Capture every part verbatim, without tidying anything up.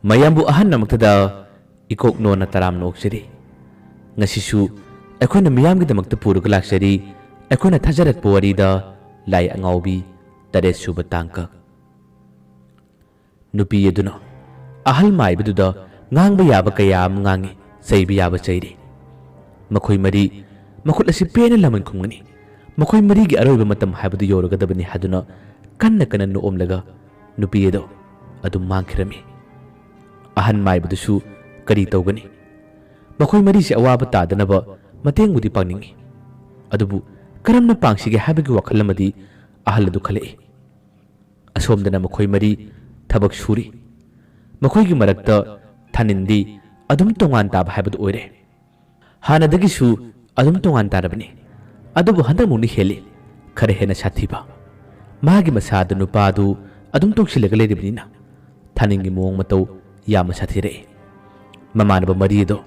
ꯃꯌꯥꯝꯕꯨ ꯑꯍꯟꯅꯃꯛꯇꯗ ꯏꯀꯣꯛ ꯅꯣꯟꯅ ꯇꯔꯥꯝꯅ ꯑꯣꯛꯆꯔꯤ꯫ ꯉꯁꯤꯁꯨ ꯑꯩꯈꯣꯏꯅ ꯃꯤꯌꯥꯝꯒꯤꯗꯃꯛꯇ ꯄꯨꯔꯒ ꯂꯥꯛꯆꯔꯤ ꯑꯩꯈꯣꯏꯅ ꯊꯥꯖꯔꯛꯄ ꯋꯥꯔꯤꯗ ꯂꯥꯏ ꯑꯉꯥꯎꯕꯤ, ꯇꯔꯦꯠ ꯁꯨꯕ ꯇꯥꯡꯀꯛ꯫ ꯅꯨꯄꯤ ꯑꯗꯨꯅ ꯑꯍꯜ ꯃꯥꯏꯕꯗꯨꯗ ꯉꯥꯡꯕ ꯌꯥꯕ ꯀꯌꯥ ꯑꯃ ꯉꯥꯡꯉꯤ, ꯆꯩꯕ ꯌꯥꯕ ꯆꯩꯔꯤ꯫ ꯃꯈꯣꯏ ꯃꯔꯤ ꯃꯈꯨꯠ ꯑꯁꯤ ꯄꯦꯟꯅ ꯂꯃꯟ ꯈꯨꯝꯒꯅꯤ꯫ ꯃꯈꯣꯏ ꯃꯔꯤꯒꯤ ꯑꯔꯣꯏꯕ ꯃꯇꯝ ꯍꯥꯏꯕꯗꯨ ꯌꯧꯔꯒꯗꯕꯅꯤ ꯍꯥꯏꯗꯨꯅ ꯀꯟꯅ ꯀꯟꯅ ꯅꯣꯛꯑꯝꯂꯒ ꯅꯨꯄꯤ ꯑꯗꯨ ꯑꯗꯨꯝ ꯃꯥꯡꯈꯤꯔꯝꯃꯤ꯫ ꯑꯍꯟ ꯃꯥꯏꯕꯗꯨꯁꯨ ꯀꯔꯤ ꯇꯧꯒꯅꯤ? ꯃꯈꯣꯏ ꯃꯔꯤꯁꯤ ꯑꯋꯥꯕ ꯇꯥꯗꯅꯕ ꯃꯇꯦꯡꯕꯨꯗꯤ ꯄꯥꯡꯅꯤꯡꯏ, ꯑꯗꯨꯕꯨ ꯀꯔꯝꯅ ꯄꯥꯡꯁꯤꯒꯦ ꯍꯥꯏꯕꯒꯤ ꯋꯥꯈꯜ ꯑꯃꯗꯤ ꯑꯍꯜ ꯑꯗꯨ ꯈꯜꯂꯛꯏ꯫ ꯑꯁꯣꯝꯗꯅ ꯃꯈꯣꯏ ꯃꯔꯤ ꯊꯕꯛ ꯁꯨꯔꯤ꯫ ꯃꯈꯣꯏꯒꯤ ꯃꯔꯛꯇ ꯊꯥꯅꯤꯟꯗꯤ ꯑꯗꯨꯝ ꯇꯣꯉꯥꯟ ꯇꯥꯕ ꯍꯥꯏꯕꯗꯨ ꯑꯣꯏꯔꯦ꯫ ꯍꯥꯟꯅꯗꯒꯤꯁꯨ ꯑꯗꯨꯝ ꯇꯣꯉꯥꯟ ꯇꯥꯔꯕꯅꯤ, ꯑꯗꯨꯕꯨ ꯍꯟꯗꯛꯃꯨꯛꯅ ꯍꯦꯜꯂꯤ ꯈꯔ ꯍꯦꯟꯅ ꯁꯥꯊꯤꯕ꯫ ꯃꯥꯒꯤ ꯃꯁꯥꯗ ꯅꯨꯄꯥꯗꯨ ꯑꯗꯨꯝ ꯇꯣꯡꯁꯤꯜꯂꯒ ꯂꯩꯔꯤꯕꯅꯤꯅ ꯊꯥꯅꯤꯟꯒꯤ ꯃꯑꯣꯡ ꯃꯇꯧ ꯌꯥꯝꯅ ꯁꯥꯊꯤꯔꯛꯏ꯫ ꯃꯃꯥꯟꯅꯕ ꯃꯔꯤ ꯑꯗꯣ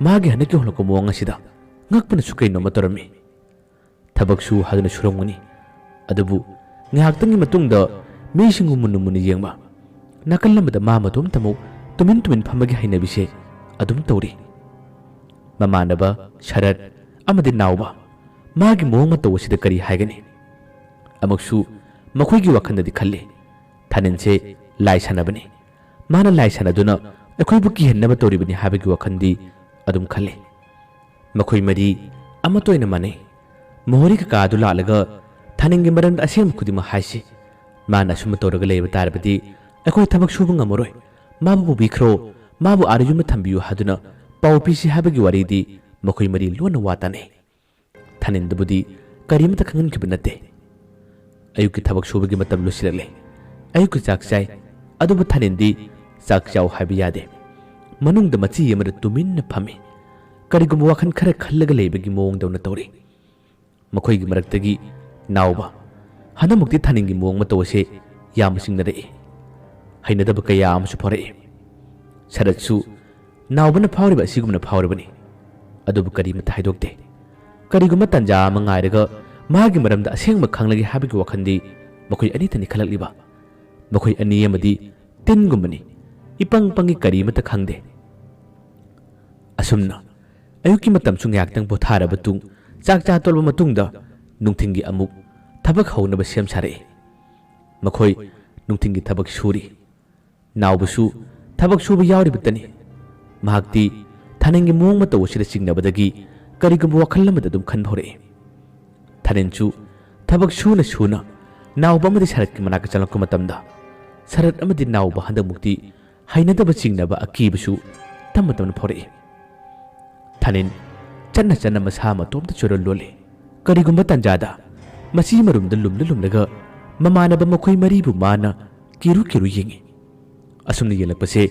ꯃꯥꯒꯤ ꯍꯟꯗꯛꯀꯤ ꯍꯣꯡꯂꯛꯄ ꯃꯑꯣꯡ ꯑꯁꯤꯗ ꯉꯛꯄꯅꯁꯨ ꯀꯩꯅꯣꯝꯃ ꯇꯧꯔꯝꯃꯤ꯫ ꯊꯕꯛ ꯁꯨ ꯍꯥꯏꯗꯨꯅ ꯁꯨꯔꯝꯒꯅꯤ, ꯑꯗꯨꯕꯨ ꯉꯥꯏꯍꯥꯛꯇꯪꯒꯤ ꯃꯇꯨꯡꯗ ꯃꯤꯁꯤꯡꯕꯨ ꯃꯨꯟꯅ ꯃꯨꯟꯅ ꯌꯦꯡꯕ, ꯅꯥꯀꯜ ꯑꯃꯗ ꯃꯥ ꯃꯇꯣꯝꯇꯃꯛ ꯇꯨꯃꯤꯟ ꯇꯨꯃꯤꯟ ꯐꯝꯕꯒꯤ ꯍꯩꯅꯕꯤꯁꯦ ꯑꯗꯨꯝ ꯇꯧꯔꯤ꯫ ꯃꯃꯥꯟꯅꯕ ꯁꯔꯠ ꯑꯃꯗꯤ ꯅꯥꯎꯕ ꯃꯥꯒꯤ ꯃꯑꯣꯡ ꯃꯇꯧ ꯑꯁꯤꯗ ꯀꯔꯤ ꯍꯥꯏꯒꯅꯤ? ꯑꯃꯨꯛꯁꯨ ꯃꯈꯣꯏꯒꯤ ꯋꯥꯈꯜꯗꯗꯤ ꯈꯜꯂꯤ, ꯊꯥꯅꯤꯟꯁꯦ ꯂꯥꯏ ꯁꯥꯟꯅꯕꯅꯤ, ꯃꯥꯅ ꯂꯥꯏ ꯁꯥꯟꯅꯗꯨꯅ ꯑꯩꯈꯣꯏꯕꯨ ꯀꯤꯍꯟꯅꯕ ꯇꯧꯔꯤꯕꯅꯤ ꯍꯥꯏꯕꯒꯤ ꯋꯥꯈꯜꯗꯤ ꯑꯗꯨꯝ ꯈꯜꯂꯤ꯫ ꯃꯈꯣꯏ ꯃꯔꯤ ꯑꯃꯠꯇ ꯑꯣꯏꯅ ꯃꯥꯟꯅꯩ꯫ ꯃꯣꯍꯣꯔꯤ ꯀꯀꯥ ꯑꯗꯨ ꯂꯥꯛꯂꯒ ꯊꯥꯅꯤꯡꯒꯤ ꯃꯔꯝꯗ ꯑꯁꯦꯡꯕ ꯈꯨꯗꯤꯡꯃꯛ ꯍꯥꯏꯁꯤ꯫ ꯃꯥꯅ ꯑꯁꯨꯝꯅ ꯇꯧꯔꯒ ꯂꯩꯕ ꯇꯥꯔꯕꯗꯤ ꯑꯩꯈꯣꯏ ꯊꯕꯛ ꯁꯨꯕ ꯉꯝꯃꯔꯣꯏ꯫ ꯃꯥꯕꯨ ꯄꯨꯕꯤꯈ꯭ꯔꯣ, ꯃꯥꯕꯨ ꯑꯥꯗ ꯌꯨꯝꯗ ꯊꯝꯕꯤꯌꯨ ꯍꯥꯏꯗꯨꯅ ꯄꯥꯎ ꯄꯤꯁꯤ ꯍꯥꯏꯕꯒꯤ ꯋꯥꯔꯤꯗꯤ ꯃꯈꯣꯏ ꯃꯔꯤ ꯂꯣꯟꯅ ꯋꯥ ꯇꯥꯅꯩ꯫ ꯊꯥꯅꯤꯟꯗꯕꯨꯗꯤ ꯀꯔꯤꯃꯇ ꯈꯪꯍꯟꯈꯤꯕ ꯅꯠꯇꯦ꯫ ꯑꯌꯨꯛꯀꯤ ꯊꯕꯛ ꯁꯨꯕꯒꯤ ꯃꯇꯝ ꯂꯣꯏꯁꯤꯜꯂꯛꯂꯦ꯫ ꯑꯌꯨꯛꯀꯤ ꯆꯥꯛ ꯆꯥꯏ, ꯑꯗꯨꯕꯨ ꯊꯥꯅꯤꯟꯗꯤ ꯆꯥꯛ ꯆꯥꯎ ꯍꯥꯏꯕ ꯌꯥꯗꯦ꯫ ꯃꯅꯨꯡꯗ ꯃꯆꯤ ꯑꯃꯗ ꯇꯨꯃꯤꯟꯅ ꯐꯝꯃꯤ꯫ ꯀꯔꯤꯒꯨꯝꯕ ꯋꯥꯈꯜ ꯈꯔ ꯈꯜꯂꯒ ꯂꯩꯕꯒꯤ ꯃꯑꯣꯡꯗꯧꯅ ꯇꯧꯔꯤ꯫ ꯃꯈꯣꯏꯒꯤ ꯃꯔꯛꯇꯒꯤ ꯅꯥꯎꯕ, ꯍꯟꯗꯛꯃꯨꯛꯇꯤ ꯊꯥꯅꯤꯡꯒꯤ ꯃꯑꯣꯡ ꯃꯇꯧ ꯑꯁꯤ ꯌꯥꯝꯅ ꯆꯤꯡꯅꯔꯛꯏ꯫ ꯍꯩꯅꯗꯕ ꯀꯌꯥ ꯑꯃꯁꯨ ꯐꯥꯎꯔꯛꯏ꯫ ꯁꯔꯠꯁꯨ ꯅꯥꯎꯕꯅ ꯐꯥꯎꯔꯤꯕ ꯑꯁꯤꯒꯨꯝꯅ ꯐꯥꯎꯔꯤꯕꯅꯤ꯫ ꯑꯗꯨꯕꯨ ꯀꯔꯤꯃꯠꯇ ꯍꯥꯏꯗꯣꯛꯇꯦ꯫ ꯀꯔꯤꯒꯨꯝꯕ ꯇꯥꯟꯖꯥ ꯑꯃ ꯉꯥꯏꯔꯒ ꯃꯥꯒꯤ ꯃꯔꯝꯗ ꯑꯁꯦꯡꯕ ꯈꯪꯂꯒꯦ ꯍꯥꯏꯕꯒꯤ ꯋꯥꯈꯜꯗꯤ ꯃꯈꯣꯏ ꯑꯅꯤꯇꯅꯤ ꯈꯜꯂꯛꯂꯤꯕ꯫ ꯃꯈꯣꯏ ꯑꯅꯤ ꯑꯃꯗꯤ ꯇꯤꯟꯒꯨꯝꯕꯅꯤ꯫ ꯏꯄꯪ ꯄꯪꯉꯤ, ꯀꯔꯤ ꯑꯃꯠꯇ ꯈꯪꯗꯦ꯫ ꯑꯁꯨꯝꯅ ꯑꯌꯨꯛꯀꯤ ꯃꯇꯝꯁꯨ ꯉꯥꯏꯍꯥꯛꯇꯪ ꯄꯣꯊꯥꯔꯕ ꯇꯨꯡ, ꯆꯥꯛ ꯆꯥ ꯇꯣꯛꯂꯕ ꯃꯇꯨꯡꯗ ꯅꯨꯡꯊꯤꯟꯒꯤ ꯑꯃꯨꯛ ꯊꯕꯛ ꯍꯧꯅꯕ ꯁꯦꯝ ꯁꯥꯔꯛꯏ꯫ ꯃꯈꯣꯏ ꯅꯨꯡꯊꯤꯟꯒꯤ ꯊꯕꯛ ꯁꯨꯔꯤ꯫ ꯅꯥꯎꯕꯁꯨ ꯊꯕꯛ ꯁꯨꯕ ꯌꯥꯎꯔꯤꯕꯇꯅꯤ꯫ ꯃꯍꯥꯛꯇꯤ ꯊꯥꯅꯤꯟꯒꯤ ꯃꯑꯣꯡ ꯃꯇꯧ ꯑꯁꯤꯗ ꯆꯤꯡꯅꯕꯗꯒꯤ ꯀꯔꯤꯒꯨꯝꯕ ꯋꯥꯈꯜ ꯑꯃꯗ ꯑꯗꯨꯝ ꯈꯟꯕ ꯍꯧꯔꯛꯏ꯫ ꯊꯥꯅꯤꯟꯁꯨ ꯊꯕꯛ ꯁꯨꯅ ꯁꯨꯅ ꯅꯥꯎꯕ ꯑꯃꯗꯤ ꯁꯔꯠꯀꯤ ꯃꯅꯥꯛꯇ ꯆꯪꯂꯛꯄ ꯃꯇꯝꯗ, ꯁꯔꯠ ꯑꯃꯗꯤ ꯅꯥꯎꯕ ꯍꯟꯗꯛꯃꯨꯛꯇꯤ ꯍꯩꯅꯗꯕ, ꯆꯤꯡꯅꯕ, ꯑꯀꯤꯕꯁꯨ ꯇꯞꯅ ꯇꯞꯅ ꯐꯥꯎꯔꯛꯏ꯫ ꯊꯥꯅꯤꯟ ꯆꯠꯅ ꯆꯠꯅ ꯃꯁꯥ ꯃꯇꯣꯝꯇ ꯆꯣꯏꯔꯣꯜ ꯂꯣꯜꯂꯤ꯫ ꯀꯔꯤꯒꯨꯝꯕ ꯇꯥꯟꯖꯥꯗ ꯃꯁꯤ ꯃꯔꯨꯝꯗ ꯂꯨꯝꯂ ꯂꯨꯝꯂꯒ ꯃꯃꯥꯟꯅꯕ ꯃꯈꯣꯏ ꯃꯔꯤꯕꯨ ꯃꯥꯅ ꯀꯤꯔꯨ ꯀꯤꯔꯨ ꯌꯦꯡꯏ꯫ ꯑꯁꯨꯝꯅ ꯌꯦꯡꯂꯛꯄꯁꯦ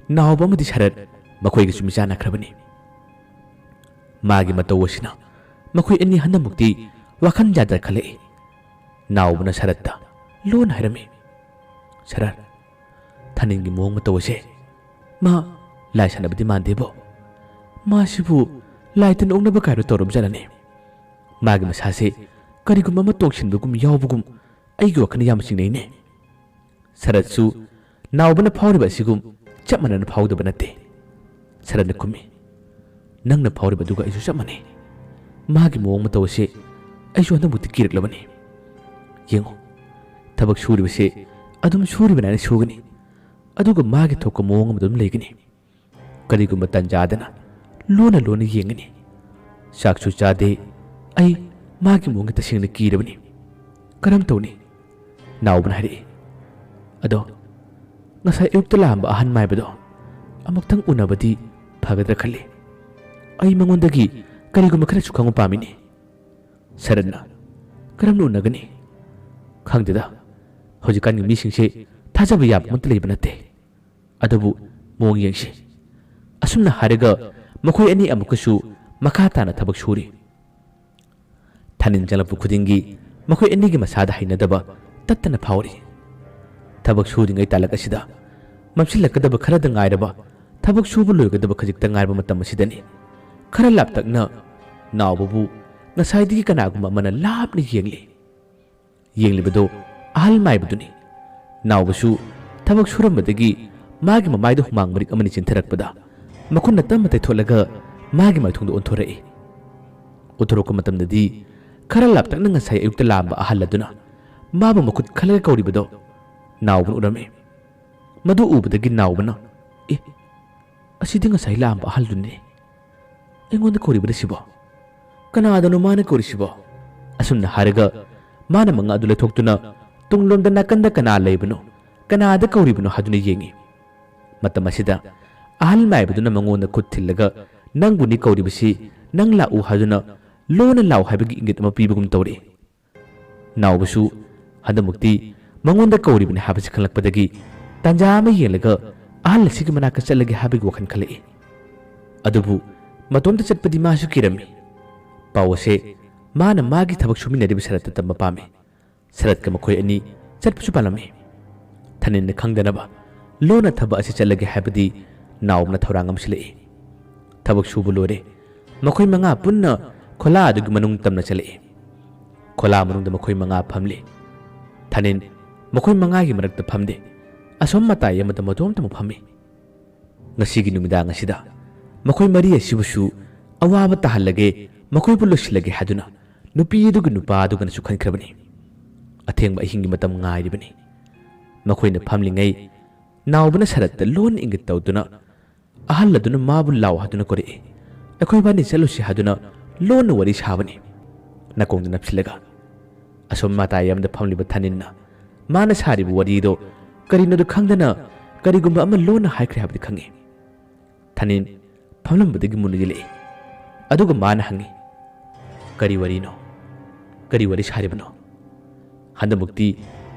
ꯅꯥꯎꯕ ꯑꯃꯗꯤ ꯁꯔꯠ ꯃꯈꯣꯏꯒꯁꯨ ꯃꯤꯆꯥꯟꯅꯈ꯭ꯔꯕꯅꯤ꯫ ꯃꯥꯒꯤ ꯃꯇꯧ ꯑꯁꯤꯅ ꯃꯈꯣꯏ ꯑꯅꯤ ꯍꯟꯗꯛꯃꯨꯛꯇꯤ ꯋꯥꯈꯜ ꯌꯥꯗꯔꯛꯈꯠꯂꯛꯏ꯫ ꯅꯥꯎꯕꯅ ꯁꯔꯠꯇ ꯂꯣꯟꯅ ꯍꯥꯏꯔꯝꯃꯤ, "ꯁꯔꯠ, ꯊꯥꯅꯤꯟꯒꯤ ꯃꯑꯣꯡ ꯃꯇꯧ ꯑꯁꯦ ꯃꯥ ꯂꯥꯏ ꯁꯥꯟꯅꯕꯗꯤ ꯃꯥꯟꯗꯦꯕꯣ꯫ ꯃꯥꯁꯤꯕꯨ ꯂꯥꯏ ꯇꯤꯟ ꯑꯣꯛꯅꯕ ꯀꯥꯏꯔꯣ ꯇꯧꯔꯕ ꯖꯥꯠꯂꯅꯦ? ꯃꯥꯒꯤ ꯃꯁꯥꯁꯦ ꯀꯔꯤꯒꯨꯝꯕ ꯑꯃ ꯇꯣꯡꯁꯤꯟꯕꯒꯨꯝ ꯌꯥꯎꯕꯒꯨꯝ ꯑꯩꯒꯤ ꯋꯥꯈꯜꯅ ꯌꯥꯝꯅ ꯆꯤꯡꯅꯩꯅꯦ꯫" ꯁꯔꯠꯁꯨ ꯅꯥꯎꯕꯅ ꯐꯥꯎꯔꯤꯕ ꯑꯁꯤꯒꯨꯝ ꯆꯞ ꯃꯥꯟꯅꯅ ꯐꯥꯎꯗꯕ ꯅꯠꯇꯦ꯫ ꯁꯔꯠꯅ ꯈꯨꯝꯃꯤ, "ꯅꯪꯅ ꯐꯥꯎꯔꯤꯕ ꯑꯗꯨꯒ ꯑꯩꯁꯨ ꯆꯞ ꯃꯥꯟꯅꯩ꯫ ꯃꯥꯒꯤ ꯃꯑꯣꯡ ꯃꯇꯧ ꯑꯁꯤ ꯑꯩꯁꯨ ꯍꯟꯗꯛꯃꯨꯛꯇꯤ ꯀꯤꯔꯛꯂꯕꯅꯤ꯫ ꯌꯦꯡꯉꯨ, ꯊꯕꯛ ꯁꯨꯔꯤꯕꯁꯦ ꯑꯗꯨꯝ ꯁꯨꯔꯤꯕꯅꯦꯅ ꯁꯨꯒꯅꯤ, ꯑꯗꯨꯒ ꯃꯥꯒꯤ ꯊꯣꯛꯄ ꯃꯑꯣꯡ ꯑꯃ ꯑꯗꯨꯝ ꯂꯩꯒꯅꯤ꯫ ꯀꯔꯤꯒꯨꯝꯕ ꯇꯟꯖꯥꯗꯅ ꯂꯣꯟꯅ ꯂꯣꯟꯅ ꯌꯦꯡꯒꯅꯤ꯫ ꯆꯥꯛꯁꯨ ꯆꯥꯗꯦ꯫ ꯑꯩ ꯃꯥꯒꯤ ꯃꯑꯣꯡꯒ ꯇꯁꯦꯡꯅ ꯀꯤꯔꯕꯅꯤ꯫ ꯀꯔꯝ ꯇꯧꯅꯤ?" ꯅꯥꯎꯕꯅ ꯍꯥꯏꯔꯛꯏ꯫ "ꯑꯗꯣ ꯉꯁꯥꯏ ꯑꯌꯨꯛꯇ ꯂꯥꯛꯑꯝꯕ ꯑꯍꯟ ꯃꯥꯏꯕꯗꯣ ꯑꯃꯨꯛꯇꯪ ꯎꯅꯕꯗꯤ ꯐꯒꯗ꯭ꯔꯥ ꯈꯜꯂꯤ꯫ ꯑꯩ ꯃꯉꯣꯟꯗꯒꯤ ꯀꯔꯤꯒꯨꯝꯕ ꯈꯔꯁꯨ ꯈꯪꯕ ꯄꯥꯝꯃꯤꯅꯦ꯫" ꯁꯔꯠꯅ, "ꯀꯔꯝꯅ ꯎꯅꯒꯅꯤ?" "ꯈꯪꯗꯦꯗ, ꯍꯧꯖꯤꯛꯀꯥꯟꯒꯤ ꯃꯤꯁꯤꯡꯁꯦ ꯊꯥꯖꯕ ꯌꯥꯕ ꯑꯃꯠꯇ ꯂꯩꯕ ꯅꯠꯇꯦ꯫ ꯑꯗꯨꯕꯨ ꯃꯑꯣꯡ ꯌꯦꯡꯁꯤ꯫" ꯑꯁꯨꯝꯅ ꯍꯥꯏꯔꯒ ꯃꯈꯣꯏ ꯑꯅꯤ ꯑꯃꯨꯛꯀꯁꯨ ꯃꯈꯥ ꯇꯥꯅ ꯊꯕꯛ ꯁꯨꯔꯤ꯫ ꯊꯥꯅꯤꯟ ꯆꯪꯂꯛꯄ ꯈꯨꯗꯤꯡꯒꯤ ꯃꯈꯣꯏ ꯑꯅꯤꯒꯤ ꯃꯁꯥꯗ ꯍꯩꯅꯗꯕ ꯇꯠꯇꯅ ꯐꯥꯎꯔꯤ꯫ ꯊꯕꯛ ꯁꯨꯔꯤꯉꯩ ꯇꯥꯂꯛ ꯑꯁꯤꯗ ꯃꯝꯁꯤꯜꯂꯛꯀꯗꯕ ꯈꯔꯗ ꯉꯥꯏꯔꯕ, ꯊꯕꯛ ꯁꯨꯕ ꯂꯣꯏꯒꯗꯕ ꯈꯖꯤꯛꯇ ꯉꯥꯏꯔꯕ ꯃꯇꯝ ꯑꯁꯤꯗꯅꯤ ꯈꯔ ꯂꯥꯞꯇꯛꯅ ꯅꯥꯎꯕꯕꯨ ꯉꯁꯥꯏꯗꯒꯤ ꯀꯅꯥꯒꯨꯝꯕ ꯑꯃꯅ ꯂꯥꯞꯅ ꯌꯦꯡꯂꯤ꯫ ꯌꯦꯡꯂꯤꯕꯗꯨ ꯑꯍꯜ ꯃꯥꯏꯕꯗꯨꯅꯤ꯫ ꯅꯥꯎꯕꯁꯨ ꯊꯕꯛ ꯁꯨꯔꯝꯕꯗꯒꯤ ꯃꯥꯒꯤ ꯃꯃꯥꯏꯗ ꯍꯨꯃꯥꯡ ꯃꯔꯤꯛ ꯑꯃꯅꯤ ꯆꯦꯟꯊꯔꯛꯄꯗ ꯃꯈꯨꯠꯅ ꯇꯞꯅ ꯇꯩꯊꯣꯛꯂꯒ ꯃꯥꯒꯤ ꯃꯥꯏꯊꯣꯡꯗ ꯑꯣꯟꯊꯣꯔꯛꯏ꯫ ꯑꯣꯟꯊꯣꯔꯛꯄ ꯃꯇꯝꯗꯗꯤ ꯈꯔ ꯂꯥꯞꯇꯛꯅ ꯉꯁꯥꯏ ꯑꯌꯨꯛꯇ ꯂꯥꯛꯑꯝꯕ ꯑꯍꯜ ꯑꯗꯨꯅ ꯃꯥꯕꯨ ꯃꯈꯨꯠ ꯈꯜꯂꯒ ꯀꯧꯔꯤꯕꯗꯣ ꯅꯥꯎꯕꯅ ꯎꯔꯝꯃꯤ꯫ ꯃꯗꯨ ꯎꯕꯗꯒꯤ ꯅꯥꯎꯕꯅ, "ꯑꯦ, ꯑꯁꯤꯗꯤ ꯉꯁꯥꯏ ꯂꯥꯛꯑꯝꯕ ꯑꯍꯜꯗꯨꯅꯤ꯫ ꯑꯩꯉꯣꯟꯗ ꯀꯧꯔꯤꯕꯅꯤ ꯁꯤꯕꯣ? ꯀꯅꯥꯗꯅꯣ ꯃꯥꯅ ꯀꯧꯔꯤꯁꯤꯕꯣ?" ꯑꯁꯨꯝꯅ ꯍꯥꯏꯔꯒ ꯃꯥꯅ ꯃꯉꯥ ꯑꯗꯨ ꯂꯩꯊꯣꯛꯇꯨꯅ ꯇꯨꯡꯂꯣꯝꯗ ꯅꯥꯀꯟꯗ ꯀꯅꯥ ꯂꯩꯕꯅꯣ, ꯀꯅꯥꯗ ꯀꯧꯔꯤꯕꯅꯣ ꯍꯥꯏꯗꯨꯅ ꯌꯦꯡꯏ꯫ ꯃꯇꯝ ꯑꯁꯤꯗ ꯑꯍꯜ ꯃꯥꯏꯕꯗꯨꯅ ꯃꯉꯣꯟꯗ ꯈꯨꯠ ꯊꯤꯜꯂꯒ, "ꯅꯪꯕꯨꯅꯤ ꯀꯧꯔꯤꯕꯁꯤ, ꯅꯪ ꯂꯥꯛꯎ" ꯍꯥꯏꯗꯨꯅ ꯂꯣꯟꯅ ꯂꯥꯎ ꯍꯥꯏꯕꯒꯤ ꯏꯪꯒꯤꯠ ꯑꯃ ꯄꯤꯕꯒꯨꯝ ꯇꯧꯔꯤ꯫ ꯅꯥꯎꯕꯁꯨ ꯍꯟꯗꯛꯃꯨꯛꯇꯤ ꯃꯉꯣꯟꯗ ꯀꯧꯔꯤꯕꯅꯤ ꯍꯥꯏꯕꯁꯤ ꯈꯪꯂꯛꯄꯗꯒꯤ ꯇꯥꯟꯖꯥ ꯑꯃ ꯌꯦꯡꯂꯒ ꯑꯍꯜ ꯑꯁꯤꯒꯤ ꯃꯅꯥꯛꯇ ꯆꯠꯂꯒꯦ ꯍꯥꯏꯕꯒꯤ ꯋꯥꯈꯜ ꯈꯜꯂꯛꯏ꯫ ꯑꯗꯨꯕꯨ ꯃꯇꯣꯝꯇ ꯆꯠꯄꯗꯤ ꯃꯥꯁꯨ ꯀꯤꯔꯝꯃꯤ꯫ ꯄꯥꯎ ꯑꯁꯦ ꯃꯥꯅ ꯃꯥꯒꯤ ꯊꯕꯛ ꯁꯨꯃꯤꯟꯅꯔꯤꯕ ꯁꯔꯠꯇ ꯇꯝꯕ ꯄꯥꯝꯃꯤ꯫ ꯁꯔꯠꯀ ꯃꯈꯣꯏ ꯑꯅꯤ ꯆꯠꯄꯁꯨ ꯄꯥꯝꯂꯝꯃꯤ꯫ ꯊꯥꯅꯤꯜꯅ ꯈꯪꯗꯅꯕ ꯂꯣꯟꯅ ꯊꯕꯛ ꯑꯁꯤ ꯆꯠꯂꯒꯦ ꯍꯥꯏꯕꯗꯤ ꯅꯥꯎꯕꯅ ꯊꯧꯔꯥꯡ ꯑꯃ ꯁꯤꯜꯂꯛꯏ꯫ ꯊꯕꯛ ꯁꯨꯕ ꯂꯣꯏꯔꯦ꯫ ꯃꯈꯣꯏ ꯃꯉꯥ ꯄꯨꯟꯅ ꯈꯣꯂꯥ ꯑꯗꯨꯒꯤ ꯃꯅꯨꯡ ꯇꯝꯅ ꯆꯠꯂꯛꯏ꯫ ꯈꯣꯂꯥ ꯃꯅꯨꯡꯗ ꯃꯈꯣꯏ ꯃꯉꯥ ꯐꯝꯂꯤ꯫ ꯊꯥꯅꯤꯜ ꯃꯈꯣꯏ ꯃꯉꯥꯒꯤ ꯃꯔꯛꯇ ꯐꯝꯗꯦ꯫ ꯑꯁꯣꯝ ꯃꯇꯥꯏ ꯑꯃꯗ ꯃꯇꯣꯝꯇꯃꯛ ꯐꯝꯃꯤ꯫ ꯉꯁꯤꯒꯤ ꯅꯨꯃꯤꯗꯥꯡ ꯑꯁꯤꯗ ꯃꯈꯣꯏ ꯃꯔꯤ ꯑꯁꯤꯕꯨꯁꯨ ꯑꯋꯥꯕ ꯇꯥꯍꯜꯂꯒꯦ, ꯃꯈꯣꯏꯕꯨ ꯂꯣꯏꯁꯤꯜꯂꯒꯦ ꯍꯥꯏꯗꯨꯅ ꯅꯨꯄꯤ ꯑꯗꯨꯒ ꯅꯨꯄꯥ ꯑꯗꯨꯒꯅꯁꯨ ꯈꯟꯈ꯭ꯔꯕꯅꯤ꯫ ꯑꯊꯦꯡꯕ ꯑꯍꯤꯡꯒꯤ ꯃꯇꯝ ꯉꯥꯏꯔꯤꯕꯅꯤ꯫ ꯃꯈꯣꯏꯅ ꯐꯝꯂꯤꯉꯩ ꯅꯥꯎꯕꯅ ꯁꯔꯠꯇ ꯂꯣꯟꯅ ꯏꯪꯒꯤꯠ ꯇꯧꯗꯨꯅ ꯑꯍꯜ ꯑꯗꯨꯅ ꯃꯥꯕꯨ ꯂꯥꯎ ꯍꯥꯏꯗꯨꯅ ꯀꯧꯔꯛꯏ꯫ ꯑꯩꯈꯣꯏꯕꯥꯅꯤ ꯆꯠꯂꯨꯁꯤ ꯍꯥꯏꯗꯨꯅ ꯂꯣꯟꯅ ꯋꯥꯔꯤ ꯁꯥꯕꯅꯤ꯫ ꯅꯥꯀꯣꯡꯗ ꯅꯞꯁꯤꯜꯂꯒ꯫ ꯑꯁꯣꯝ ꯃꯇꯥꯏ ꯑꯃꯗ ꯐꯝꯂꯤꯕ ꯊꯥꯅꯤꯜꯅ ꯃꯥꯅ ꯁꯥꯔꯤꯕ ꯋꯥꯔꯤꯗꯣ ꯀꯔꯤꯅꯣꯗꯣ ꯈꯪꯗꯅ ꯀꯔꯤꯒꯨꯝꯕ ꯑꯃ ꯂꯣꯟꯅ ꯍꯥꯏꯈ꯭ꯔꯦ ꯍꯥꯏꯕꯗꯤ ꯈꯪꯏ꯫ ꯊꯥꯅꯤꯜ ꯐꯝꯂꯝꯕꯗꯒꯤ ꯃꯨꯟꯅ ꯌꯦꯡꯂꯛꯏ꯫ ꯑꯗꯨꯒ ꯃꯥꯅ ꯍꯪꯉꯤ, "ꯀꯔꯤ ꯋꯥꯔꯤꯅꯣ? ꯀꯔꯤ ꯋꯥꯔꯤ ꯁꯥꯔꯤꯕꯅꯣ?" ꯍꯟꯗꯛꯃꯨꯛꯇꯤ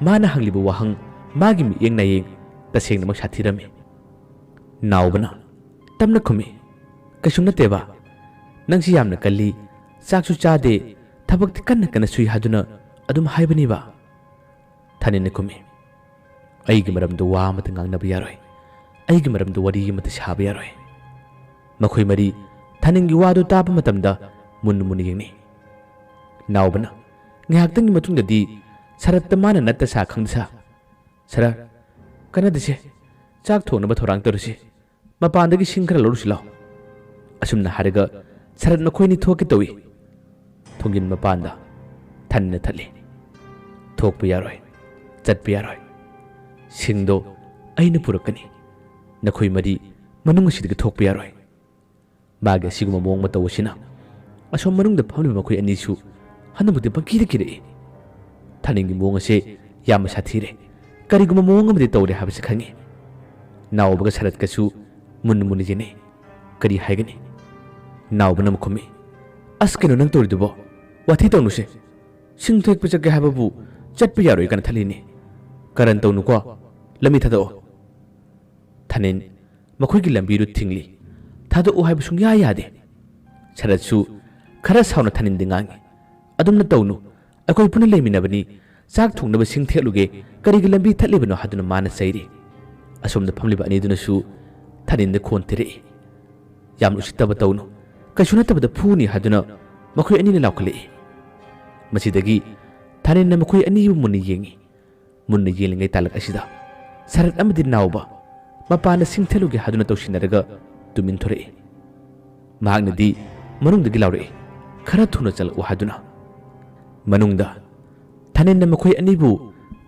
ꯃꯥꯅ ꯍꯪꯂꯤꯕ ꯋꯥꯍꯪ, ꯃꯥꯒꯤ ꯃꯤꯠꯌꯦꯡ ꯅꯥꯌꯦꯡ ꯇꯁꯦꯡꯅꯃꯛ ꯁꯥꯊꯤꯔꯝꯃꯤ꯫ ꯅꯥꯎꯕꯅ ꯇꯞꯅ ꯈꯨꯝꯃꯤ, "ꯀꯩꯁꯨ ꯅꯠꯇꯦꯕ꯫ ꯅꯪꯁꯤ ꯌꯥꯝꯅ ꯀꯜꯂꯤ, ꯆꯥꯛꯁꯨ ꯆꯥꯗꯦ, ꯊꯕꯛꯇꯤ ꯀꯟꯅ ꯀꯟꯅ ꯁꯨꯏ ꯍꯥꯏꯗꯨꯅ ꯑꯗꯨꯝ ꯍꯥꯏꯕꯅꯤꯕ?" ꯊꯥꯅꯤꯜꯅ ꯈꯨꯝꯃꯤ, "ꯑꯩꯒꯤ ꯃꯔꯝꯗ ꯋꯥ ꯑꯃꯠꯇ ꯉꯥꯡꯅꯕ ꯌꯥꯔꯣꯏ꯫ ꯑꯩꯒꯤ ꯃꯔꯝꯗ ꯋꯥꯔꯤ ꯑꯃꯠꯇ ꯁꯥꯕ ꯌꯥꯔꯣꯏ꯫" ꯃꯈꯣꯏ ꯃꯔꯤ ꯊꯥꯅꯤꯜꯒꯤ ꯋꯥꯗꯨ ꯇꯥꯕ ꯃꯇꯝꯗ ꯃꯨꯟꯅ ꯃꯨꯟꯅ ꯌꯦꯡꯅꯩ꯫ ꯅꯥꯎꯕꯅ ꯉꯥꯏꯍꯥꯛꯇꯪꯒꯤ ꯃꯇꯨꯡꯗꯗꯤ ꯁꯔꯠꯇ ꯃꯥꯅ ꯅꯠꯇ ꯁꯥ ꯈꯪꯗ ꯁꯥ, "ꯁꯔꯠ, ꯀꯥꯟꯅꯗꯦꯁꯦ꯫ ꯆꯥꯛ ꯊꯣꯡꯅꯕ ꯊꯧꯔꯥꯡ ꯇꯧꯔꯁꯤ꯫ ꯃꯄꯥꯟꯗꯒꯤ ꯁꯤꯡ ꯈꯔ ꯂꯧꯔꯨꯁꯤ ꯂꯥꯎ꯫" ꯑꯁꯨꯝꯅ ꯍꯥꯏꯔꯒ ꯁꯔꯠ ꯃꯈꯣꯏꯅꯤ ꯊꯣꯛꯀꯦ ꯇꯧꯏ꯫ ꯊꯣꯡꯖꯤꯟ ꯃꯄꯥꯟꯗ ꯊꯟꯅ ꯊꯠꯂꯤ꯫ "ꯊꯣꯛꯄ ꯌꯥꯔꯣꯏ, ꯆꯠꯄ ꯌꯥꯔꯣꯏ꯫ ꯁꯤꯡꯗꯣ ꯑꯩꯅ ꯄꯨꯔꯛꯀꯅꯤ꯫ ꯅꯈꯣꯏ ꯃꯔꯤ ꯃꯅꯨꯡ ꯑꯁꯤꯗꯒꯤ ꯊꯣꯛꯄ ꯌꯥꯔꯣꯏ꯫" ꯃꯥꯒꯤ ꯑꯁꯤꯒꯨꯝꯕ ꯃꯑꯣꯡ ꯃꯇꯧ ꯑꯁꯤꯅ ꯑꯁꯣꯝ ꯃꯅꯨꯡꯗ ꯐꯝꯂꯤꯕ ꯃꯈꯣꯏ ꯑꯅꯤꯁꯨ ꯍꯟꯗꯛꯃꯛꯇꯤ ꯄꯪꯀꯤꯗ ꯀꯤꯔꯛꯏ꯫ ꯊꯥꯅꯤꯜꯒꯤ ꯃꯑꯣꯡ ꯑꯁꯦ ꯌꯥꯝꯅ ꯁꯥꯊꯤꯔꯦ꯫ ꯀꯔꯤꯒꯨꯝꯕ ꯃꯑꯣꯡ ꯑꯃꯗꯤ ꯇꯧꯔꯦ ꯍꯥꯏꯕꯁꯤ ꯈꯪꯏ꯫ ꯅꯥꯎꯕꯒ ꯁꯔꯠꯀꯁꯨ ꯃꯨꯟꯅ ꯃꯨꯟꯅ ꯌꯦꯡꯅꯩ꯫ ꯀꯔꯤ ꯍꯥꯏꯒꯅꯤ? ꯅꯥꯎꯕꯅ ꯑꯃꯨꯛ ꯈꯨꯝꯃꯤ, "ꯑꯁ, ꯀꯩꯅꯣ ꯅꯪ ꯇꯧꯔꯤꯗꯨꯕꯣ? ꯋꯥꯊꯤ ꯇꯧꯅꯨꯁꯦ꯫ ꯁꯤꯡ ꯊꯦꯛꯄ ꯆꯠꯀꯦ ꯍꯥꯏꯕꯕꯨ ꯆꯠꯄ ꯌꯥꯔꯣꯏ ꯀꯥꯏꯅ ꯊꯠꯂꯤꯅꯦ꯫ ꯀꯔꯟ ꯇꯧꯅꯨꯀꯣ꯫ ꯂꯝꯕꯤ ꯊꯥꯗꯣꯛꯑꯣ꯫" ꯊꯥꯅꯤꯜ ꯃꯈꯣꯏꯒꯤ ꯂꯝꯕꯤꯗꯨ ꯊꯤꯡꯂꯤ꯫ ꯊꯥꯗꯣꯛꯎ ꯍꯥꯏꯕ ꯁꯨꯡꯌꯥ ꯌꯥꯗꯦ꯫ ꯁꯔꯠꯁꯨ ꯈꯔ ꯁꯥꯎꯅ ꯊꯥꯅꯤꯜꯗ ꯉꯥꯡꯏ, "ꯑꯗꯨꯝꯅ ꯇꯧꯅꯨ, ꯑꯩꯈꯣꯏ ꯄꯨꯟꯅ ꯂꯩꯃꯤꯟꯅꯕꯅꯤ꯫ ꯆꯥꯛ ꯊꯣꯡꯅꯕ ꯁꯤꯡ ꯊꯦꯛꯂꯨꯒꯦ, ꯀꯔꯤꯒꯤ ꯂꯝꯕꯤ ꯊꯠꯂꯤꯕꯅꯣ?" ꯍꯥꯏꯗꯨꯅ ꯃꯥꯅ ꯆꯩꯔꯤ꯫ ꯑꯁꯣꯝꯗ ꯐꯝꯂꯤꯕ ꯑꯅꯤꯗꯨꯅꯁꯨ ꯊꯥꯅꯤꯜꯗ ꯈꯣꯟ ꯊꯤꯔꯛꯏ, "ꯌꯥꯝ ꯎꯁꯤꯠꯇꯕ ꯇꯧꯅꯨ, ꯀꯩꯁꯨ ꯅꯠꯇꯕꯗ ꯐꯨꯅꯤ" ꯍꯥꯏꯗꯨꯅ ꯃꯈꯣꯏ ꯑꯅꯤꯅ ꯂꯥꯎꯈꯠꯂꯛꯏ꯫ ꯃꯁꯤꯗꯒꯤ ꯊꯥꯅꯤꯜꯅ ꯃꯈꯣꯏ ꯑꯅꯤꯕꯨ ꯃꯨꯟꯅ ꯌꯦꯡꯏ꯫ ꯃꯨꯟꯅ ꯌꯦꯡꯂꯤꯉꯩ ꯇꯥꯂꯛ ꯑꯁꯤꯗ ꯁꯔꯠ ꯑꯃꯗꯤ ꯅꯥꯎꯕ ꯃꯄꯥꯟꯗ ꯁꯤꯡ ꯊꯦꯠꯂꯨꯒꯦ ꯍꯥꯏꯗꯨꯅ ꯇꯧꯁꯤꯟꯅꯔꯒ ꯇꯨꯃꯤꯟ ꯊꯣꯔꯛꯏ꯫ ꯃꯍꯥꯛꯅꯗꯤ ꯃꯅꯨꯡꯗꯒꯤ ꯂꯥꯎꯔꯛꯏ, "ꯈꯔ ꯊꯨꯅ ꯆꯠꯂꯛꯎ" ꯍꯥꯏꯗꯨꯅ꯫ ꯃꯅꯨꯡꯗ ꯊꯥꯅꯤꯜꯅ ꯃꯈꯣꯏ ꯑꯅꯤꯕꯨ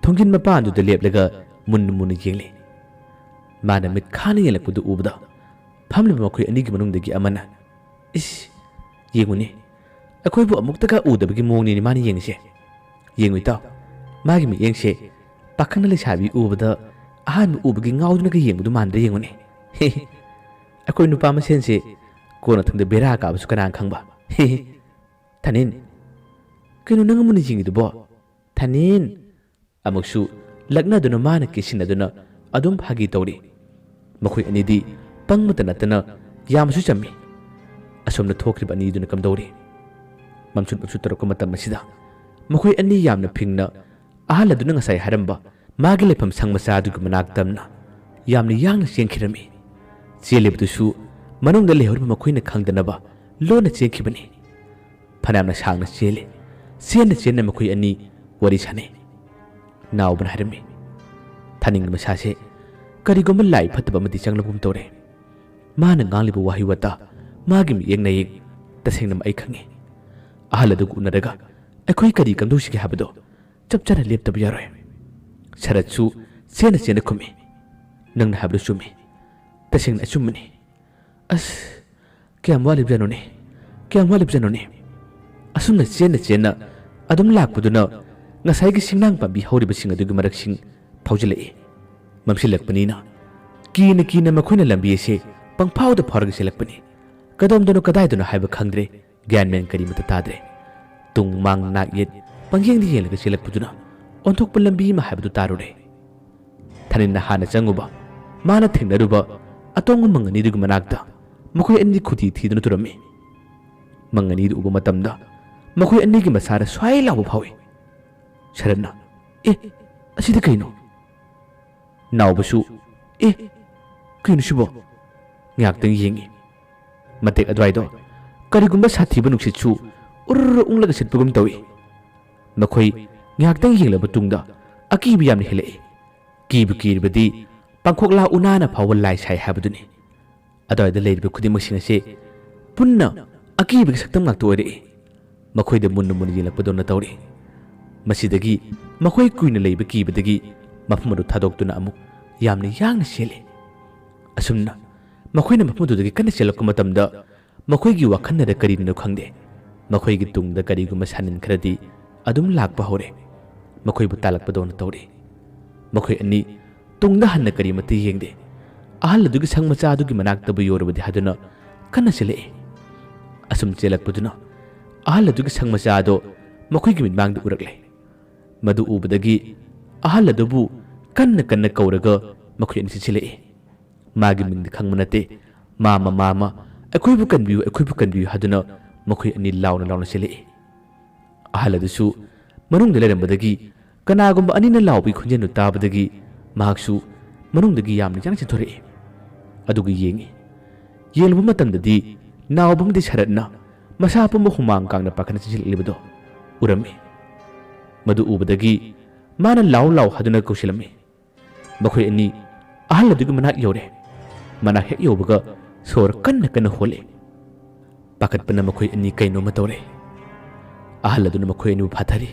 ꯊꯣꯡꯖꯤꯟ ꯃꯄꯥꯟꯗꯨꯗ ꯂꯦꯞꯂꯒ ꯃꯨꯟꯅ ꯃꯨꯟꯅ ꯌꯦꯡꯂꯤ꯫ ꯃꯥꯅ ꯃꯤꯠ ꯈꯥꯅ ꯌꯦꯡꯂꯛꯄꯗꯨ ꯎꯕꯗ ꯐꯝꯂꯤꯕ ꯃꯈꯣꯏ ꯑꯅꯤꯒꯤ ꯃꯅꯨꯡꯗꯒꯤ ꯑꯃꯅ, "ꯏꯁ, ꯌꯦꯡꯉꯨꯅꯦ, ꯑꯩꯈꯣꯏꯕꯨ ꯑꯃꯨꯛꯇꯒ ꯎꯗꯕꯒꯤ ꯃꯑꯣꯡꯅꯤꯅꯦ ꯃꯥꯅ ꯌꯦꯡꯉꯤꯁꯦ꯫ ꯌꯦꯡꯉꯨ ꯏꯇꯥꯎ, ꯃꯥꯒꯤ ꯃꯤꯠꯌꯦꯡꯁꯦ ꯄꯥꯈꯪ ꯂꯩꯁꯥꯕꯤ ꯎꯕꯗ ꯑꯍꯥꯟꯕ ꯎꯕꯒꯤ ꯉꯥꯎꯗꯨꯅꯒ ꯌꯦꯡꯕꯗꯨ ꯃꯥꯟꯗ꯭ꯔꯥ ꯌꯦꯡꯉꯨꯅꯦ꯫ ꯍꯦ ꯍꯦ, ꯑꯩꯈꯣꯏ ꯅꯨꯄꯥ ꯃꯁꯦꯟꯁꯦ ꯀꯣꯟꯅ ꯊꯪꯗ ꯕꯦꯔꯥ ꯀꯥꯕꯁꯨ ꯀꯅꯥꯅ ꯈꯪꯕ꯫ ꯍꯦ ꯍꯦ꯫ ꯊꯥꯅꯤꯜ, ꯀꯩꯅꯣ ꯅꯪ ꯑꯃꯨꯛꯅ ꯌꯦꯡꯉꯤꯗꯨꯕꯣ? ꯊꯥꯅꯤꯜ!" ꯑꯃꯨꯛꯁꯨ ꯂꯛꯅꯗꯨꯅ ꯃꯥꯅ ꯀꯦꯁꯤꯟꯅꯗꯨꯅ ꯑꯗꯨꯝ ꯐꯥꯒꯤ ꯇꯧꯔꯤ꯫ ꯃꯈꯣꯏ ꯑꯅꯤꯗꯤ ꯄꯪꯕꯇ ꯅꯠꯇꯅ ꯌꯥꯝꯅꯁꯨ ꯆꯝꯃꯤ꯫ ꯑꯁꯣꯝꯗ ꯊꯣꯛꯈ꯭ꯔꯤꯕ ꯑꯅꯤꯗꯨꯅ ꯀꯝꯗꯧꯔꯤ? ꯃꯝꯁꯨꯠ ꯃꯝꯁꯨꯠ ꯇꯧꯔꯛꯄ ꯃꯇꯝ ꯑꯁꯤꯗ ꯃꯈꯣꯏ ꯑꯅꯤ ꯌꯥꯝꯅ ꯐꯤꯡꯅ ꯑꯍꯜ ꯑꯗꯨꯅ ꯉꯁꯥꯏ ꯍꯥꯏꯔꯝꯕ ꯃꯥꯒꯤ ꯂꯩꯐꯝ ꯁꯪ ꯃꯆꯥ ꯑꯗꯨꯒꯤ ꯃꯅꯥꯛ ꯇꯝꯅ ꯌꯥꯝꯅ ꯌꯥꯡꯅ ꯆꯦꯟꯈꯤꯔꯝꯃꯤ꯫ ꯆꯦꯜꯂꯤꯕꯗꯨꯁꯨ ꯃꯅꯨꯡꯗ ꯂꯩꯍꯧꯔꯤꯕ ꯃꯈꯣꯏꯅ ꯈꯪꯗꯅꯕ ꯂꯣꯟꯅ ꯆꯦꯟꯈꯤꯕꯅꯤ꯫ ꯐꯅꯌꯥꯝꯅ ꯁꯥꯡꯅ ꯆꯦꯜꯂꯤ꯫ ꯆꯦꯟꯅ ꯆꯦꯟꯅ ꯃꯈꯣꯏ ꯑꯅꯤ ꯋꯥꯔꯤ ꯁꯥꯟꯅꯩ꯫ ꯅꯥꯎꯕꯅ ꯍꯥꯏꯔꯝꯃꯤ, "ꯊꯥꯅꯤꯜꯒꯤ ꯃꯁꯥꯁꯦ ꯀꯔꯤꯒꯨꯝꯕ ꯂꯥꯏ ꯐꯠꯇꯕ ꯑꯃꯗꯤ ꯆꯪꯂꯒꯨꯝ ꯇꯧꯔꯦ꯫ ꯃꯥꯅ ꯉꯥꯡꯂꯤꯕ ꯋꯥꯍꯩ ꯋꯥꯇꯥ, ꯃꯥꯒꯤ ꯃꯤꯠꯌꯦꯡ ꯅꯌꯦꯡ, ꯇꯁꯦꯡꯅ ꯑꯩ ꯈꯪꯏ꯫ ꯑꯍꯜ ꯑꯗꯨꯒ ꯎꯅꯔꯒ ꯑꯩꯈꯣꯏ ꯀꯔꯤ ꯀꯝꯗꯧꯁꯤꯒꯦ ꯍꯥꯏꯕꯗꯣ ꯆꯞ ꯆꯥꯅ ꯂꯦꯞꯇꯕ ꯌꯥꯔꯣꯏ꯫ ꯁꯔꯠꯁꯨ ꯆꯦꯟꯅ ꯆꯦꯟꯅ ꯈꯨꯝꯃꯤ, "ꯅꯪꯅ ꯍꯥꯏꯕꯗꯨ ꯆꯨꯝꯃꯤ꯫ ꯇꯁꯦꯡꯅ ꯑꯆꯨꯝꯕꯅꯤ꯫ ꯑꯁ, ꯀꯌꯥꯝ ꯋꯥꯠꯂꯤꯕꯖꯥꯠꯅꯣꯅꯦ? ꯀꯌꯥꯝ ꯋꯥꯠꯂꯤꯕꯖꯥꯠꯅꯣꯅꯦ?" ꯑꯁꯨꯝꯅ ꯆꯦꯟꯅ ꯆꯦꯟꯅ ꯑꯗꯨꯝ ꯂꯥꯛꯄꯗꯨꯅ ꯉꯁꯥꯏꯒꯤ ꯁꯤꯡꯅꯥꯡ ꯄꯥꯝꯕꯤ ꯍꯧꯔꯤꯕꯁꯤꯡ ꯑꯗꯨꯒꯤ ꯃꯔꯛꯁꯤꯡ ꯐꯥꯎꯖꯤꯜꯂꯛꯏ꯫ ꯃꯝꯁꯤꯜꯂꯛꯄꯅꯤꯅ ꯀꯤꯅ ꯀꯤꯅ ꯃꯈꯣꯏꯅ ꯂꯝꯕꯤ ꯑꯁꯤ ꯄꯪꯐꯥꯎꯗ ꯐꯥꯎꯔꯒ ꯆꯦꯜꯂꯛꯄꯅꯤ꯫ ꯀꯗꯣꯝꯗꯅꯣ ꯀꯗꯥꯏꯗꯅꯣ ꯍꯥꯏꯕ ꯈꯪꯗ꯭ꯔꯦ꯫ ꯒ꯭ꯌꯥꯟ ꯃꯦꯟ ꯀꯔꯤꯃꯠꯇ ꯇꯥꯗ꯭ꯔꯦ꯫ ꯇꯨꯡ ꯃꯥꯡ ꯅꯥꯛ ꯌꯦꯠ ꯄꯪꯌꯦꯡꯗ ꯌꯦꯡꯂꯒ ꯆꯦꯜꯂꯛꯄꯗꯨꯅ ꯑꯣꯟꯊꯣꯛꯄ ꯂꯝꯕꯤ ꯑꯃ ꯍꯥꯏꯕꯗꯨ ꯇꯥꯔꯨꯔꯦ꯫ ꯊꯥꯅꯤꯟꯅ ꯍꯥꯟꯅ ꯆꯪꯉꯨꯕ, ꯃꯥꯅ ꯊꯦꯡꯅꯔꯨꯕ ꯑꯇꯣꯡꯕ ꯃꯪ ꯑꯅꯤꯗꯨꯒꯤ ꯃꯅꯥꯛꯇ ꯃꯈꯣꯏ ꯑꯅꯤ ꯈꯨꯗꯤ ꯊꯤꯗꯨꯅ ꯇꯨꯔꯝꯃꯤ꯫ ꯃꯪ ꯑꯅꯤꯗꯨ ꯎꯕ ꯃꯇꯝꯗ ꯃꯈꯣꯏ ꯑꯅꯤꯒꯤ ꯃꯁꯥꯗ ꯁ꯭ꯋꯥꯏ ꯂꯥꯎꯕ ꯐꯥꯎꯏ꯫ ꯁꯔꯠꯅ, "ꯑꯦ, ꯑꯁꯤꯗꯤ ꯀꯩꯅꯣ?" ꯅꯥꯎꯕꯁꯨ, "ꯑꯦ, ꯀꯩꯅꯣ ꯁꯤꯕꯣ?" ꯉꯥꯏꯍꯥꯛꯇꯪ ꯌꯦꯡꯉꯤ꯫ ꯃꯇꯦꯛ ꯑꯗꯨꯋꯥꯏꯗꯣ ꯀꯔꯤꯒꯨꯝꯕ ꯁꯥꯊꯤꯕ ꯅꯨꯡꯁꯤꯠꯁꯨ ꯎꯔꯨꯔ ꯎꯪꯂꯒ ꯁꯤꯠꯄꯒꯨꯝ ꯇꯧꯏ꯫ ꯃꯈꯣꯏ ꯉꯥꯏꯍꯥꯛꯇꯪ ꯌꯦꯡꯂꯕ ꯇꯨꯡꯗ ꯑꯀꯤꯕ ꯌꯥꯝꯅ ꯍꯦꯜꯂꯛꯏ꯫ ꯀꯤꯕꯨ ꯀꯤꯔꯕꯗꯤ ꯄꯥꯡꯈꯣꯛꯂꯥ ꯎꯅꯥꯅ ꯐꯥꯎꯕ ꯂꯥꯏ ꯁꯥꯏ ꯍꯥꯏꯕꯗꯨꯅꯤ꯫ ꯑꯗꯨꯋꯥꯏꯗ ꯂꯩꯔꯤꯕ ꯈꯨꯗꯤꯡꯃꯛꯁꯤꯡ ꯑꯁꯤ ꯄꯨꯟꯅ ꯑꯀꯤꯕꯒꯤ ꯁꯛꯇꯝ ꯉꯥꯛꯇ ꯑꯣꯏꯔꯛꯏ꯫ ꯃꯈꯣꯏꯗ ꯃꯨꯟꯅ ꯃꯨꯟꯅ ꯌꯦꯡꯂꯛꯄꯗꯧꯅ ꯇꯧꯔꯤ꯫ ꯃꯁꯤꯗꯒꯤ ꯃꯈꯣꯏ ꯀꯨꯏꯅ ꯂꯩꯕ ꯀꯤꯕꯗꯒꯤ ꯃꯐꯝ ꯑꯗꯨ ꯊꯥꯗꯣꯛꯇꯨꯅ ꯑꯃꯨꯛ ꯌꯥꯝꯅ ꯌꯥꯡꯅ ꯆꯦꯜꯂꯤ꯫ ꯑꯁꯨꯝꯅ ꯃꯈꯣꯏꯅ ꯃꯐꯝ ꯑꯗꯨꯗꯒꯤ ꯀꯟꯅ ꯆꯦꯜꯂꯛꯄ ꯃꯇꯝꯗ ꯃꯈꯣꯏꯒꯤ ꯋꯥꯈꯜꯅꯗ ꯀꯔꯤꯅꯣ ꯈꯪꯗꯦ, ꯃꯈꯣꯏꯒꯤ ꯇꯨꯡꯗ ꯀꯔꯤꯒꯨꯝꯕ ꯁꯥꯅꯤꯟ ꯈꯔꯗꯤ ꯑꯗꯨꯝ ꯂꯥꯛꯄ ꯍꯧꯔꯦ꯫ ꯃꯈꯣꯏꯕꯨ ꯇꯥꯜꯂꯛꯄꯗꯧꯅ ꯇꯧꯔꯤ꯫ ꯃꯈꯣꯏ ꯑꯅꯤ ꯇꯨꯡꯗ ꯍꯟꯅ ꯀꯔꯤꯃꯠꯇ ꯌꯦꯡꯗꯦ꯫ ꯑꯍꯜ ꯑꯗꯨꯒꯤ ꯁꯪ ꯃꯆꯥ ꯑꯗꯨꯒꯤ ꯃꯅꯥꯛꯇꯕꯨ ꯌꯧꯔꯕꯗꯤ ꯍꯥꯏꯗꯨꯅ ꯀꯟꯅ ꯆꯦꯜꯂꯛꯏ꯫ ꯑꯁꯨꯝ ꯆꯦꯜꯂꯛꯄꯗꯨꯅ ꯑꯍꯜ ꯑꯗꯨꯒꯤ ꯁꯪ ꯃꯆꯥ ꯑꯗꯣ ꯃꯈꯣꯏꯒꯤ ꯃꯤꯠꯃꯥꯡꯗ ꯎꯔꯛꯂꯦ꯫ ꯃꯗꯨ ꯎꯕꯗꯒꯤ ꯑꯍꯜ ꯑꯗꯨꯕꯨ ꯀꯟꯅ ꯀꯟꯅ ꯀꯧꯔꯒ ꯃꯈꯣꯏ ꯑꯅꯤ ꯆꯦꯟꯁꯤꯜꯂꯛꯏ꯫ ꯃꯥꯒꯤ ꯃꯤꯡꯗꯤ ꯈꯪꯕ ꯅꯠꯇꯦ꯫ "ꯃꯥꯃ, ꯃꯥꯃ, ꯑꯩꯈꯣꯏꯕꯨ ꯀꯟꯕꯤꯌꯨ, ꯑꯩꯈꯣꯏꯕꯨ ꯀꯟꯕꯤꯌꯨ" ꯍꯥꯏꯗꯨꯅ ꯃꯈꯣꯏ ꯑꯅꯤ ꯂꯥꯎꯅ ꯂꯥꯎꯅ ꯆꯦꯜꯂꯛꯏ꯫ ꯑꯍꯜ ꯑꯗꯨꯁꯨ ꯃꯅꯨꯡꯗ ꯂꯩꯔꯝꯕꯗꯒꯤ ꯀꯅꯥꯒꯨꯝꯕ ꯑꯅꯤꯅ ꯂꯥꯎꯕꯒꯤ ꯈꯣꯟꯖꯦꯜꯗꯨ ꯇꯥꯕꯗꯒꯤ ꯃꯍꯥꯛꯁꯨ ꯃꯅꯨꯡꯗꯒꯤ ꯌꯥꯝꯅ ꯌꯥꯡꯅ ꯆꯦꯟꯊꯣꯔꯛꯏ꯫ ꯑꯗꯨꯒ ꯌꯦꯡꯉꯤ꯫ ꯌꯦꯡꯂꯨꯕ ꯃꯇꯝꯗꯗꯤ ꯅꯥꯎꯕ ꯑꯃꯗꯤ ꯁꯔꯠꯅ ꯃꯁꯥ ꯄꯨꯝꯕ ꯍꯨꯃꯥꯡ ꯀꯥꯡꯅ ꯄꯥꯈꯠꯅ ꯆꯦꯟꯁꯤꯜꯂꯛꯂꯤꯕꯗꯨ ꯎꯔꯝꯃꯤ꯫ ꯃꯗꯨ ꯎꯕꯗꯒꯤ ꯃꯥꯅ "ꯂꯥꯎ, ꯂꯥꯎ" ꯍꯥꯏꯗꯨꯅ ꯀꯧꯁꯤꯜꯂꯝꯃꯤ꯫ ꯃꯈꯣꯏ ꯑꯅꯤ ꯑꯍꯜ ꯑꯗꯨꯒꯤ ꯃꯅꯥꯛ ꯌꯧꯔꯦ꯫ ꯃꯅꯥꯛ ꯍꯦꯛ ꯌꯧꯕꯒ ꯁꯣꯔ ꯀꯟꯅ ꯀꯟꯅ ꯍꯣꯜꯂꯦ꯫ ꯄꯥꯈꯠꯄꯅ ꯃꯈꯣꯏ ꯑꯅꯤ ꯀꯩꯅꯣꯝꯃ ꯇꯧꯔꯦ꯫ ꯑꯍꯜ ꯑꯗꯨꯅ ꯃꯈꯣꯏ ꯑꯅꯤꯕꯨ ꯐꯥꯊꯔꯤ꯫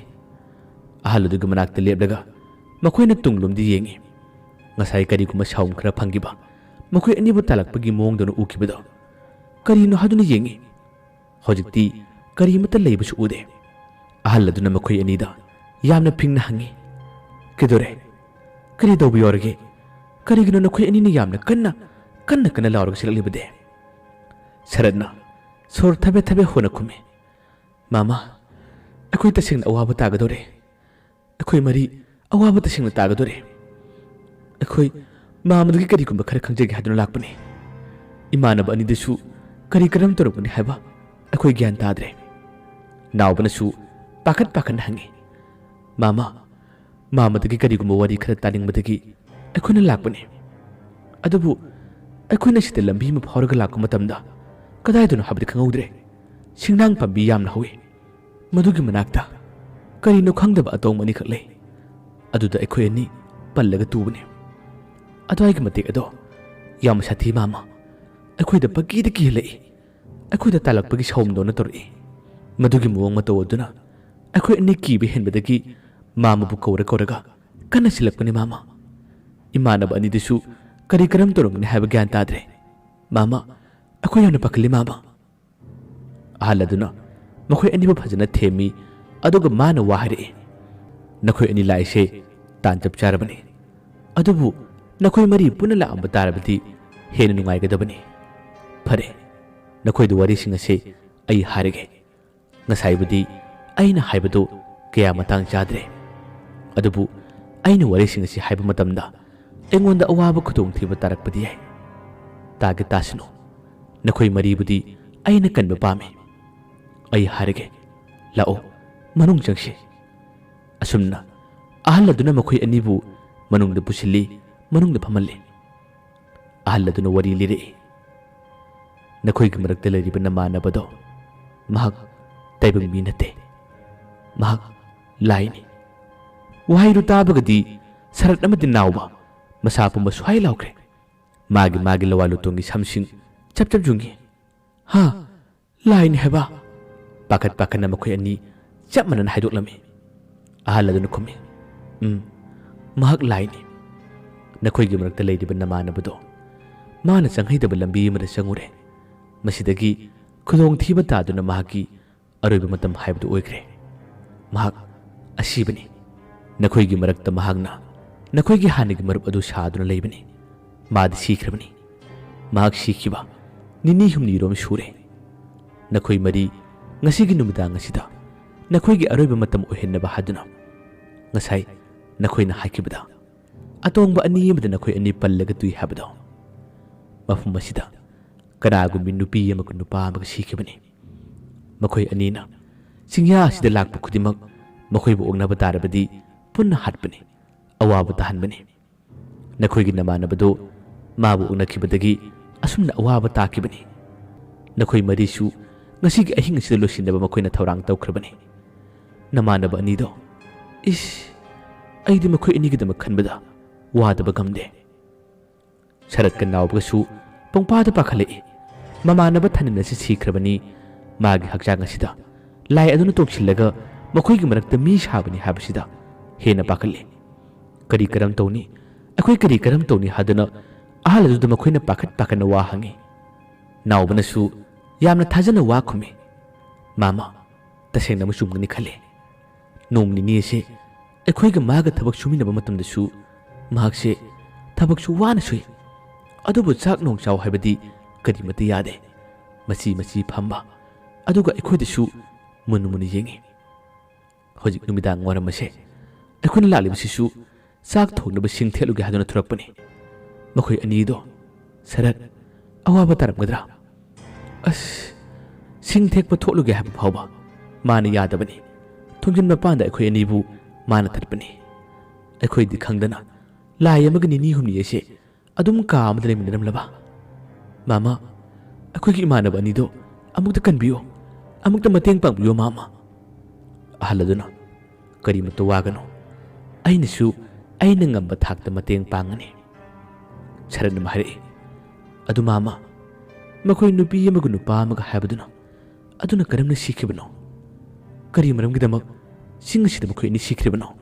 ꯑꯍꯜ ꯑꯗꯨꯒꯤ ꯃꯅꯥꯛꯇ ꯂꯦꯞꯂꯒ ꯃꯈꯣꯏꯅ ꯇꯨꯡꯂꯣꯝꯗ ꯌꯦꯡꯉꯤ꯫ ꯉꯁꯥꯏ ꯀꯔꯤꯒꯨꯝꯕ ꯁꯥꯎꯟ ꯈꯔ ꯐꯪꯈꯤꯕ, ꯃꯈꯣꯏ ꯑꯅꯤꯕꯨ ꯇꯥꯜꯂꯛꯄꯒꯤ ꯃꯑꯣꯡꯗꯧꯅ ꯎꯈꯤꯕꯗꯣ ꯀꯔꯤꯅꯣ ꯍꯥꯏꯗꯨꯅ ꯌꯦꯡꯉꯤ꯫ ꯍꯧꯖꯤꯛꯇꯤ ꯀꯔꯤꯃꯠꯇ ꯂꯩꯕꯁꯨ ꯎꯗꯦ꯫ ꯑꯍꯜ ꯑꯗꯨꯅ ꯃꯈꯣꯏ ꯑꯅꯤꯗ ꯌꯥꯝꯅ ꯐꯤꯡꯅ ꯍꯪꯉꯤ, "ꯀꯩꯗꯧꯔꯦ? ꯀꯔꯤ ꯇꯧꯕ ꯌꯥꯎꯔꯒꯦ? ꯀꯔꯤꯒꯤꯅꯣ ꯅꯈꯣꯏ ꯑꯅꯤꯅ ꯌꯥꯝꯅ ꯀꯟꯅ, ꯀꯟꯅ, ꯀꯟꯅ ꯂꯥꯎꯔꯒ ꯆꯦꯜꯂꯛꯂꯤꯕꯗꯤ?" ꯁꯔꯠꯅ ꯁꯣꯔ ꯊꯕꯦ ꯊꯕꯦ ꯍꯣꯟꯅ ꯈꯨꯝꯃꯤ, "ꯃꯥꯃꯥ, ꯑꯩꯈꯣꯏ ꯇꯁꯦꯡꯅ ꯑꯋꯥꯕ ꯇꯥꯒꯗꯧꯔꯦ꯫ ꯑꯩꯈꯣꯏ ꯃꯔꯤ ꯑꯋꯥꯕ ꯇꯁꯦꯡꯅ ꯇꯥꯒꯗꯧꯔꯦ꯫ ꯑꯩꯈꯣꯏ ꯃꯥꯃꯗꯒꯤ ꯀꯔꯤꯒꯨꯝꯕ ꯈꯔ ꯈꯪꯖꯒꯦ ꯍꯥꯏꯗꯨꯅ ꯂꯥꯛꯄꯅꯤ꯫ ꯏꯃꯥꯟꯅꯕ ꯑꯅꯤꯗꯁꯨ ꯀꯔꯤ ꯀꯔꯝ ꯇꯧꯔꯝꯒꯅꯤ ꯍꯥꯏꯕ ꯑꯩꯈꯣꯏ ꯒ꯭ꯌꯥꯟ ꯇꯥꯗ꯭ꯔꯦ꯫" ꯅꯥꯎꯕꯅꯁꯨ ꯄꯥꯈꯠ ꯄꯥꯈꯠꯅ ꯍꯪꯉꯤ, "ꯃꯥꯃꯥ, ꯃꯥꯃꯗꯒꯤ ꯀꯔꯤꯒꯨꯝꯕ ꯋꯥꯔꯤ ꯈꯔ ꯇꯥꯅꯤꯡꯕꯗꯒꯤ ꯑꯩꯈꯣꯏꯅ ꯂꯥꯛꯄꯅꯤ꯫ ꯑꯗꯨꯕꯨ ꯑꯩꯈꯣꯏꯅ ꯁꯤꯗ ꯂꯝꯕꯤ ꯑꯃ ꯐꯥꯎꯔꯒ ꯂꯥꯛꯄ ꯃꯇꯝꯗ ꯀꯗꯥꯏꯗꯅꯣ ꯍꯥꯏꯕꯗꯤ ꯈꯪꯍꯧꯗ꯭ꯔꯦ꯫ ꯁꯤꯡꯅꯥꯡ ꯄꯥꯝꯕꯤ ꯌꯥꯝꯅ ꯍꯧꯋꯤ꯫ ꯃꯗꯨꯒꯤ ꯃꯅꯥꯛꯇ ꯀꯔꯤꯅꯣ ꯈꯪꯗꯕ ꯑꯇꯣꯡꯕ ꯑꯅꯤꯈꯛ ꯂꯩ꯫ ꯑꯗꯨꯗ ꯑꯩꯈꯣꯏ ꯑꯅꯤ ꯄꯜꯂꯒ ꯇꯨꯕꯅꯤ꯫ ꯑꯗꯨꯋꯥꯏꯒꯤ ꯃꯇꯦꯛ ꯑꯗꯣ ꯌꯥꯝꯅ ꯁꯥꯊꯤ ꯃꯥꯃ꯫ ꯑꯩꯈꯣꯏꯗ ꯄꯪꯀꯤꯗ ꯀꯤꯍꯜꯂꯛꯏ꯫ ꯑꯩꯈꯣꯏꯗ ꯇꯥꯜꯂꯛꯄꯒꯤ ꯁꯥꯎꯝꯗꯧꯅ ꯇꯧꯔꯛꯏ꯫ ꯃꯗꯨꯒꯤ ꯃꯑꯣꯡ ꯃꯇꯧ ꯑꯗꯨꯅ ꯑꯩꯈꯣꯏ ꯑꯅꯤ ꯀꯤꯕ ꯍꯦꯟꯕꯗꯒꯤ ꯃꯥꯃꯕꯨ ꯀꯧꯔ ꯀꯧꯔꯒ ꯀꯟꯅ ꯁꯤꯜꯂꯛꯄꯅꯤ ꯃꯥꯃ꯫ ꯏꯃꯥꯟꯅꯕ ꯑꯅꯤꯗꯨꯁꯨ ꯀꯔꯤ ꯀꯔꯝ ꯇꯧꯔꯝꯒꯅꯤ ꯍꯥꯏꯕ ꯒ꯭ꯌꯥꯟ ꯇꯥꯗ꯭ꯔꯦ꯫ ꯃꯥꯃ, ꯑꯩꯈꯣꯏ ꯌꯥꯝꯅ ꯄꯥꯈꯠꯂꯤ ꯃꯥꯃ꯫" ꯑꯍꯜ ꯑꯗꯨꯅ ꯃꯈꯣꯏ ꯑꯅꯤꯕꯨ ꯐꯖꯅ ꯊꯦꯝꯃꯤ, ꯑꯗꯨꯒ ꯃꯥꯅ ꯋꯥ ꯍꯥꯏꯔꯛꯏ, "ꯅꯈꯣꯏ ꯑꯅꯤ ꯂꯥꯛꯏꯁꯦ ꯇꯥꯟ ꯆꯞ ꯆꯥꯔꯕꯅꯤ꯫ ꯑꯗꯨꯕꯨ ꯅꯈꯣꯏ ꯃꯔꯤ ꯄꯨꯟꯅ ꯂꯥꯛꯑꯝꯕ ꯇꯥꯔꯕꯗꯤ ꯍꯦꯟꯅ ꯅꯨꯡꯉꯥꯏꯒꯗꯕꯅꯤ꯫ ꯐꯔꯦ, ꯅꯈꯣꯏꯗ ꯋꯥꯔꯤꯁꯤꯡ ꯑꯁꯤ ꯑꯩ ꯍꯥꯏꯔꯒꯦ꯫ ꯉꯁꯥꯏꯕꯨꯗꯤ ꯑꯩꯅ ꯍꯥꯏꯕꯗꯨ ꯀꯌꯥ ꯃꯇꯥꯡ ꯆꯥꯗ꯭ꯔꯦ꯫ ꯑꯗꯨꯕꯨ ꯑꯩꯅ ꯋꯥꯔꯤꯁꯤꯡ ꯑꯁꯤ ꯍꯥꯏꯕ ꯃꯇꯝꯗ ꯑꯩꯉꯣꯟꯗ ꯑꯋꯥꯕ ꯈꯨꯗꯣꯡꯊꯤꯕ ꯇꯥꯔꯛꯄꯗꯤ ꯌꯥꯏ꯫ ꯇꯥꯒꯦ ꯇꯥꯁꯅꯨ꯫ ꯅꯈꯣꯏ ꯃꯔꯤꯕꯨꯗꯤ ꯑꯩꯅ ꯀꯟꯕ ꯄꯥꯝꯃꯤ꯫ ꯑꯩ ꯍꯥꯏꯔꯒꯦ, ꯂꯥꯛꯑꯣ, ꯃꯅꯨꯡ ꯆꯪꯁꯤ꯫" ꯑꯁꯨꯝꯅ ꯑꯍꯜ ꯑꯗꯨꯅ ꯃꯈꯣꯏ ꯑꯅꯤꯕꯨ ꯃꯅꯨꯡꯗ ꯄꯨꯁꯤꯜꯂꯤ, ꯃꯅꯨꯡꯗ ꯐꯝꯍꯜꯂꯤ꯫ ꯑꯍꯜ ꯑꯗꯨꯅ ꯋꯥꯔꯤ ꯂꯤꯔꯛꯏ, "ꯅꯈꯣꯏꯒꯤ ꯃꯔꯛꯇ ꯂꯩꯔꯤꯕ ꯅꯃꯥꯟꯅꯕꯗꯣ, ꯃꯍꯥꯛ ꯇꯥꯏꯕꯪ ꯃꯤ ꯅꯠꯇꯦ꯫ ꯃꯍꯥꯛ ꯂꯥꯏꯅꯤ꯫" ꯋꯥꯍꯩꯗꯨ ꯇꯥꯕꯒꯗꯤ ꯁꯔꯠ ꯑꯃꯗꯤ ꯅꯥꯎꯕ ꯃꯁꯥ ꯄꯨꯝꯕ ꯁ꯭ꯋꯥꯏ ꯂꯥꯎꯈ꯭ꯔꯦ꯫ ꯃꯥꯒꯤ ꯃꯥꯒꯤ ꯂꯋꯥꯏ ꯂꯨꯇꯣꯡꯒꯤ ꯁꯝꯁꯤꯡ ꯆꯞ ꯆꯞ ꯌꯨꯡꯉꯤ꯫ "ꯍꯥ? ꯂꯥꯏꯅꯤ ꯍꯥꯏꯕ?" ꯄꯥꯈꯠ ꯄꯥꯈꯠꯅ ꯃꯈꯣꯏ ꯑꯅꯤ ꯆꯞ ꯃꯥꯟꯅꯅ ꯍꯥꯏꯗꯣꯛꯂꯝꯃꯤ꯫ ꯑꯍꯜ ꯑꯗꯨꯅ ꯈꯨꯝꯃꯤ, "ꯎꯝ, ꯃꯍꯥꯛ ꯂꯥꯏꯅꯤ꯫ ꯅꯈꯣꯏꯒꯤ ꯃꯔꯛꯇ ꯂꯩꯔꯤꯕ ꯅꯃꯥꯟꯅꯕꯗꯣ ꯃꯥꯅ ꯆꯪꯍꯩꯗꯕ ꯂꯝꯕꯤ ꯑꯃꯗ ꯆꯪꯉꯨꯔꯦ꯫ ꯃꯁꯤꯗꯒꯤ ꯈꯨꯗꯣꯡꯊꯤꯕ ꯇꯥꯗꯨꯅ ꯃꯍꯥꯛꯀꯤ ꯑꯔꯣꯏꯕ ꯃꯇꯝ ꯍꯥꯏꯕꯗꯨ ꯑꯣꯏꯈ꯭ꯔꯦ꯫ ꯃꯍꯥꯛ ꯑꯁꯤꯕꯅꯤ꯫ ꯅꯈꯣꯏꯒꯤ ꯃꯔꯛꯇ ꯃꯍꯥꯛꯅ ꯅꯈꯣꯏꯒꯤ ꯍꯥꯟꯅꯒꯤ ꯃꯔꯨꯞ ꯑꯗꯨ ꯁꯥꯗꯨꯅ ꯂꯩꯕꯅꯤ꯫ ꯃꯥꯗꯤ ꯁꯤꯈ꯭ꯔꯕꯅꯤ꯫ ꯃꯍꯥꯛ ꯁꯤꯈꯤꯕ ꯅꯤꯅꯤ ꯍꯨꯝꯅꯤꯔꯣꯝ ꯁꯨꯔꯦ꯫ ꯅꯈꯣꯏ ꯃꯔꯤ ꯉꯁꯤꯒꯤ ꯅꯨꯃꯤꯗꯥꯡ ꯑꯁꯤꯗ ꯅꯈꯣꯏꯒꯤ ꯑꯔꯣꯏꯕ ꯃꯇꯝ ꯑꯣꯏꯍꯟꯅꯕ ꯍꯥꯏꯗꯨꯅ ꯉꯁꯥꯏ ꯅꯈꯣꯏꯅ ꯍꯥꯏꯈꯤꯕꯗ ꯑꯇꯣꯡꯕ ꯑꯅꯤ ꯑꯃꯗ ꯅꯈꯣꯏ ꯑꯅꯤ ꯄꯜꯂꯒ ꯇꯨꯏ ꯍꯥꯏꯕꯗꯣ, ꯃꯐꯝ ꯑꯁꯤꯗ ꯀꯅꯥꯒꯨꯝꯕꯤ ꯅꯨꯄꯤ ꯑꯃꯒ ꯅꯨꯄꯥ ꯑꯃꯒ ꯁꯤꯈꯤꯕꯅꯤ꯫ ꯃꯈꯣꯏ ꯑꯅꯤꯅ ꯆꯤꯡꯌꯥ ꯑꯁꯤꯗ ꯂꯥꯛꯄ ꯈꯨꯗꯤꯡꯃꯛ ꯃꯈꯣꯏꯕꯨ ꯑꯣꯛꯅꯕ ꯇꯥꯔꯕꯗꯤ ꯄꯨꯟꯅ ꯍꯥꯠꯄꯅꯤ, ꯑꯋꯥꯕ ꯇꯥꯍꯟꯕꯅꯤ꯫ ꯅꯈꯣꯏꯒꯤ ꯅꯃꯥꯟꯅꯕꯗꯨ ꯃꯥꯕꯨ ꯎꯅꯈꯤꯕꯗꯒꯤ ꯑꯁꯨꯝꯅ ꯑꯋꯥꯕ ꯇꯥꯈꯤꯕꯅꯤ꯫ ꯅꯈꯣꯏ ꯃꯔꯤꯁꯨ ꯉꯁꯤꯒꯤ ꯑꯍꯤꯡ ꯑꯁꯤꯗ ꯂꯣꯏꯁꯤꯟꯅꯕ ꯃꯈꯣꯏꯅ ꯊꯧꯔꯥꯡ ꯇꯧꯈ꯭ꯔꯕꯅꯤ꯫ ꯅꯃꯥꯟꯅꯕ ꯑꯅꯤꯗꯣ, ꯏꯁ, ꯑꯩꯗꯤ ꯃꯈꯣꯏ ꯑꯅꯤꯒꯤꯗꯃꯛ ꯈꯟꯕꯗ ꯋꯥꯗꯕ ꯉꯝꯗꯦ꯫" ꯁꯔꯠꯀ ꯅꯥꯎꯕꯒꯁꯨ ꯄꯨꯡꯄꯥꯗ ꯄꯥꯈꯠꯂꯛꯏ꯫ ꯃꯃꯥꯟꯅꯕ ꯊꯥꯅꯤꯜ ꯑꯁꯤ ꯁꯤꯈ꯭ꯔꯕꯅꯤ꯫ ꯃꯥꯒꯤ ꯍꯛꯆꯥꯡ ꯑꯁꯤꯗ ꯂꯥꯏ ꯑꯗꯨꯅ ꯇꯣꯡꯁꯤꯜꯂꯒ ꯃꯈꯣꯏꯒꯤ ꯃꯔꯛꯇ ꯃꯤ ꯁꯥꯕꯅꯤ ꯍꯥꯏꯕꯁꯤꯗ ꯍꯦꯟꯅ ꯄꯥꯈꯠꯂꯤ꯫ "ꯀꯔꯤ ꯀꯔꯝ ꯇꯧꯅꯤ? ꯑꯩꯈꯣꯏ ꯀꯔꯤ ꯀꯔꯝ ꯇꯧꯅꯤ?" ꯍꯥꯏꯗꯨꯅ ꯑꯍꯜ ꯑꯗꯨꯗ ꯃꯈꯣꯏꯅ ꯄꯥꯈꯠ ꯄꯥꯈꯠꯅ ꯋꯥ ꯍꯪꯉꯤ꯫ ꯅꯥꯎꯕꯅꯁꯨ ꯌꯥꯝꯅ ꯊꯥꯖꯅ ꯋꯥ ꯈꯨꯝꯃꯤ꯫ "ꯃꯥꯃ, ꯇꯁꯦꯡꯅꯃꯛ ꯆꯨꯝꯒꯅꯤ ꯈꯜꯂꯤ꯫ ꯅꯣꯡ ꯅꯤꯅꯤ ꯑꯁꯤ ꯑꯩꯈꯣꯏꯒ ꯃꯥꯒ ꯊꯕꯛ ꯁꯨꯃꯤꯟꯅꯕ ꯃꯇꯝꯗꯁꯨ ꯃꯍꯥꯛꯁꯦ ꯊꯕꯛꯁꯨ ꯋꯥꯅ ꯁꯨꯏ꯫ ꯑꯗꯨꯕꯨ ꯆꯥꯛ ꯅꯣꯡ ꯆꯥꯎ ꯍꯥꯏꯕꯗꯤ ꯀꯔꯤꯃꯠꯇ ꯌꯥꯗꯦ꯫ ꯃꯆꯤ ꯃꯆꯤ ꯐꯝꯕ, ꯑꯗꯨꯒ ꯑꯩꯈꯣꯏꯗꯁꯨ ꯃꯨꯟꯅ ꯃꯨꯟꯅ ꯌꯦꯡꯉꯤ꯫ ꯍꯧꯖꯤꯛ ꯅꯨꯃꯤꯗꯥꯡ ꯋꯥꯏꯔꯝ ꯑꯁꯦ ꯑꯩꯈꯣꯏꯅ ꯂꯥꯛꯂꯤꯕꯁꯤꯁꯨ ꯆꯥꯛ ꯊꯣꯡꯅꯕ ꯁꯤꯡ ꯊꯦꯠꯂꯨꯒꯦ ꯍꯥꯏꯗꯨꯅ ꯊꯣꯔꯛꯄꯅꯤ꯫" ꯃꯈꯣꯏ ꯑꯅꯤꯗꯣ, "ꯁꯔꯠ, ꯑꯋꯥꯕ ꯇꯥꯔꯝꯒꯗ꯭ꯔꯥ?" "ꯑꯁ, ꯁꯤꯡ ꯊꯦꯛꯄ ꯊꯣꯛꯂꯨꯒꯦ ꯍꯥꯏꯕ ꯐꯥꯎꯕ ꯃꯥꯅ ꯌꯥꯗꯕꯅꯤ꯫ ꯊꯣꯡꯖꯤꯟ ꯃꯄꯥꯟꯗ ꯑꯩꯈꯣꯏ ꯑꯅꯤꯕꯨ ꯃꯥꯅ ꯊꯠꯄꯅꯤ꯫ ꯑꯩꯈꯣꯏꯗꯤ ꯈꯪꯗꯅ ꯂꯥꯏ ꯑꯃꯒ ꯅꯤꯅꯤ ꯍꯨꯝꯅꯤ ꯑꯁꯦ ꯑꯗꯨꯝ ꯀꯥ ꯑꯃꯗ ꯂꯩꯃꯤꯟꯅꯔꯝꯂꯕ꯫ ꯃꯥꯃ, ꯑꯩꯈꯣꯏꯒꯤ ꯏꯃꯥꯟꯅꯕ ꯑꯅꯤꯗꯣ ꯑꯃꯨꯛꯇ ꯀꯟꯕꯤꯌꯨ, ꯑꯃꯨꯛꯇ ꯃꯇꯦꯡ ꯄꯥꯡꯕꯤꯌꯨ, ꯃꯥꯃ꯫" ꯑꯍꯜ ꯑꯗꯨꯅ, "ꯀꯔꯤꯃꯠꯇ ꯋꯥꯒꯅꯨ꯫ ꯑꯩꯅꯁꯨ ꯑꯩꯅ ꯉꯝꯕ ꯊꯥꯛꯇ ꯃꯇꯦꯡ ꯄꯥꯡꯒꯅꯤ꯫ ꯁꯔꯠꯅ ꯑꯃꯨꯛ ꯍꯥꯏꯔꯛꯏ, "ꯑꯗꯨ ꯃꯥꯃ, ꯃꯈꯣꯏ ꯅꯨꯄꯤ ꯑꯃꯒ ꯅꯨꯄꯥ ꯑꯃꯒ ꯍꯥꯏꯕꯗꯨꯅ, ꯑꯗꯨꯅ ꯀꯔꯝꯅ ꯁꯤꯈꯤꯕꯅꯣ? ꯀꯔꯤ ꯃꯔꯝꯒꯤꯗꯃꯛ ꯆꯤꯡ ꯑꯁꯤꯗ ꯃꯈꯣꯏ ꯑꯅꯤ ꯁꯤꯈ꯭ꯔꯤꯕꯅꯣ?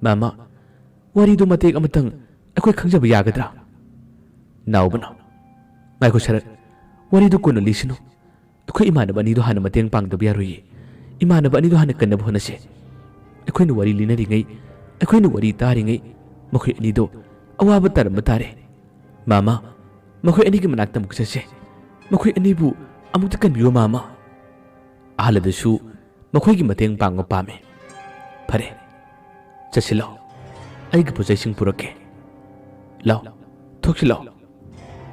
ꯃꯥꯃ, ꯋꯥꯔꯤꯗꯨ ꯃꯇꯦꯛ ꯑꯃꯇꯪ ꯑꯩꯈꯣꯏ ꯈꯪꯖꯕ ꯌꯥꯒꯗ꯭ꯔꯥ?" ꯅꯥꯎꯕꯅ, "ꯉꯥꯏꯈꯣ ꯁꯔꯠ, ꯋꯥꯔꯤꯗꯨ ꯀꯣꯟꯅ ꯂꯤꯁꯤꯅꯨ꯫ ꯑꯩꯈꯣꯏ ꯏꯃꯥꯟꯅꯕ ꯑꯅꯤꯗꯨ ꯍꯥꯟꯅ ꯃꯇꯦꯡ ꯄꯥꯡꯗꯕ ꯌꯥꯔꯣꯏꯌꯦ꯫ ꯏꯃꯥꯟꯅꯕ ꯑꯅꯤꯗꯨ ꯍꯥꯟꯅ ꯀꯟꯅꯕ ꯍꯣꯠꯅꯁꯦ꯫ ꯑꯩꯈꯣꯏꯅ ꯋꯥꯔꯤ ꯂꯤꯅꯔꯤꯉꯩ, ꯑꯩꯈꯣꯏꯅ ꯋꯥꯔꯤ ꯇꯥꯔꯤꯉꯩ, ꯃꯈꯣꯏ ꯑꯅꯤꯗꯣ ꯑꯋꯥꯕ ꯇꯥꯔꯝꯕ ꯇꯥꯔꯦ꯫ ꯃꯥꯃ, ꯃꯈꯣꯏ ꯑꯅꯤꯒꯤ ꯃꯅꯥꯛꯇ ꯑꯃꯨꯛ ꯆꯠꯁꯦ꯫ ꯃꯈꯣꯏ ꯑꯅꯤꯕꯨ ꯑꯃꯨꯛꯇ ꯀꯟꯕꯤꯌꯨ, ꯃꯥꯃ꯫" ꯑꯍꯜ ꯑꯗꯨꯁꯨ ꯃꯈꯣꯏꯒꯤ ꯃꯇꯦꯡ ꯄꯥꯡꯕ ꯄꯥꯝꯃꯤ꯫ "ꯐꯔꯦ, ꯆꯠꯁꯤꯜꯂꯣ, ꯑꯩꯒꯤ ꯄꯣꯠꯆꯩꯁꯤꯡ ꯄꯨꯔꯛꯀꯦ꯫ ꯂꯥꯎ, ꯊꯣꯛꯁꯤꯜꯂꯣ꯫"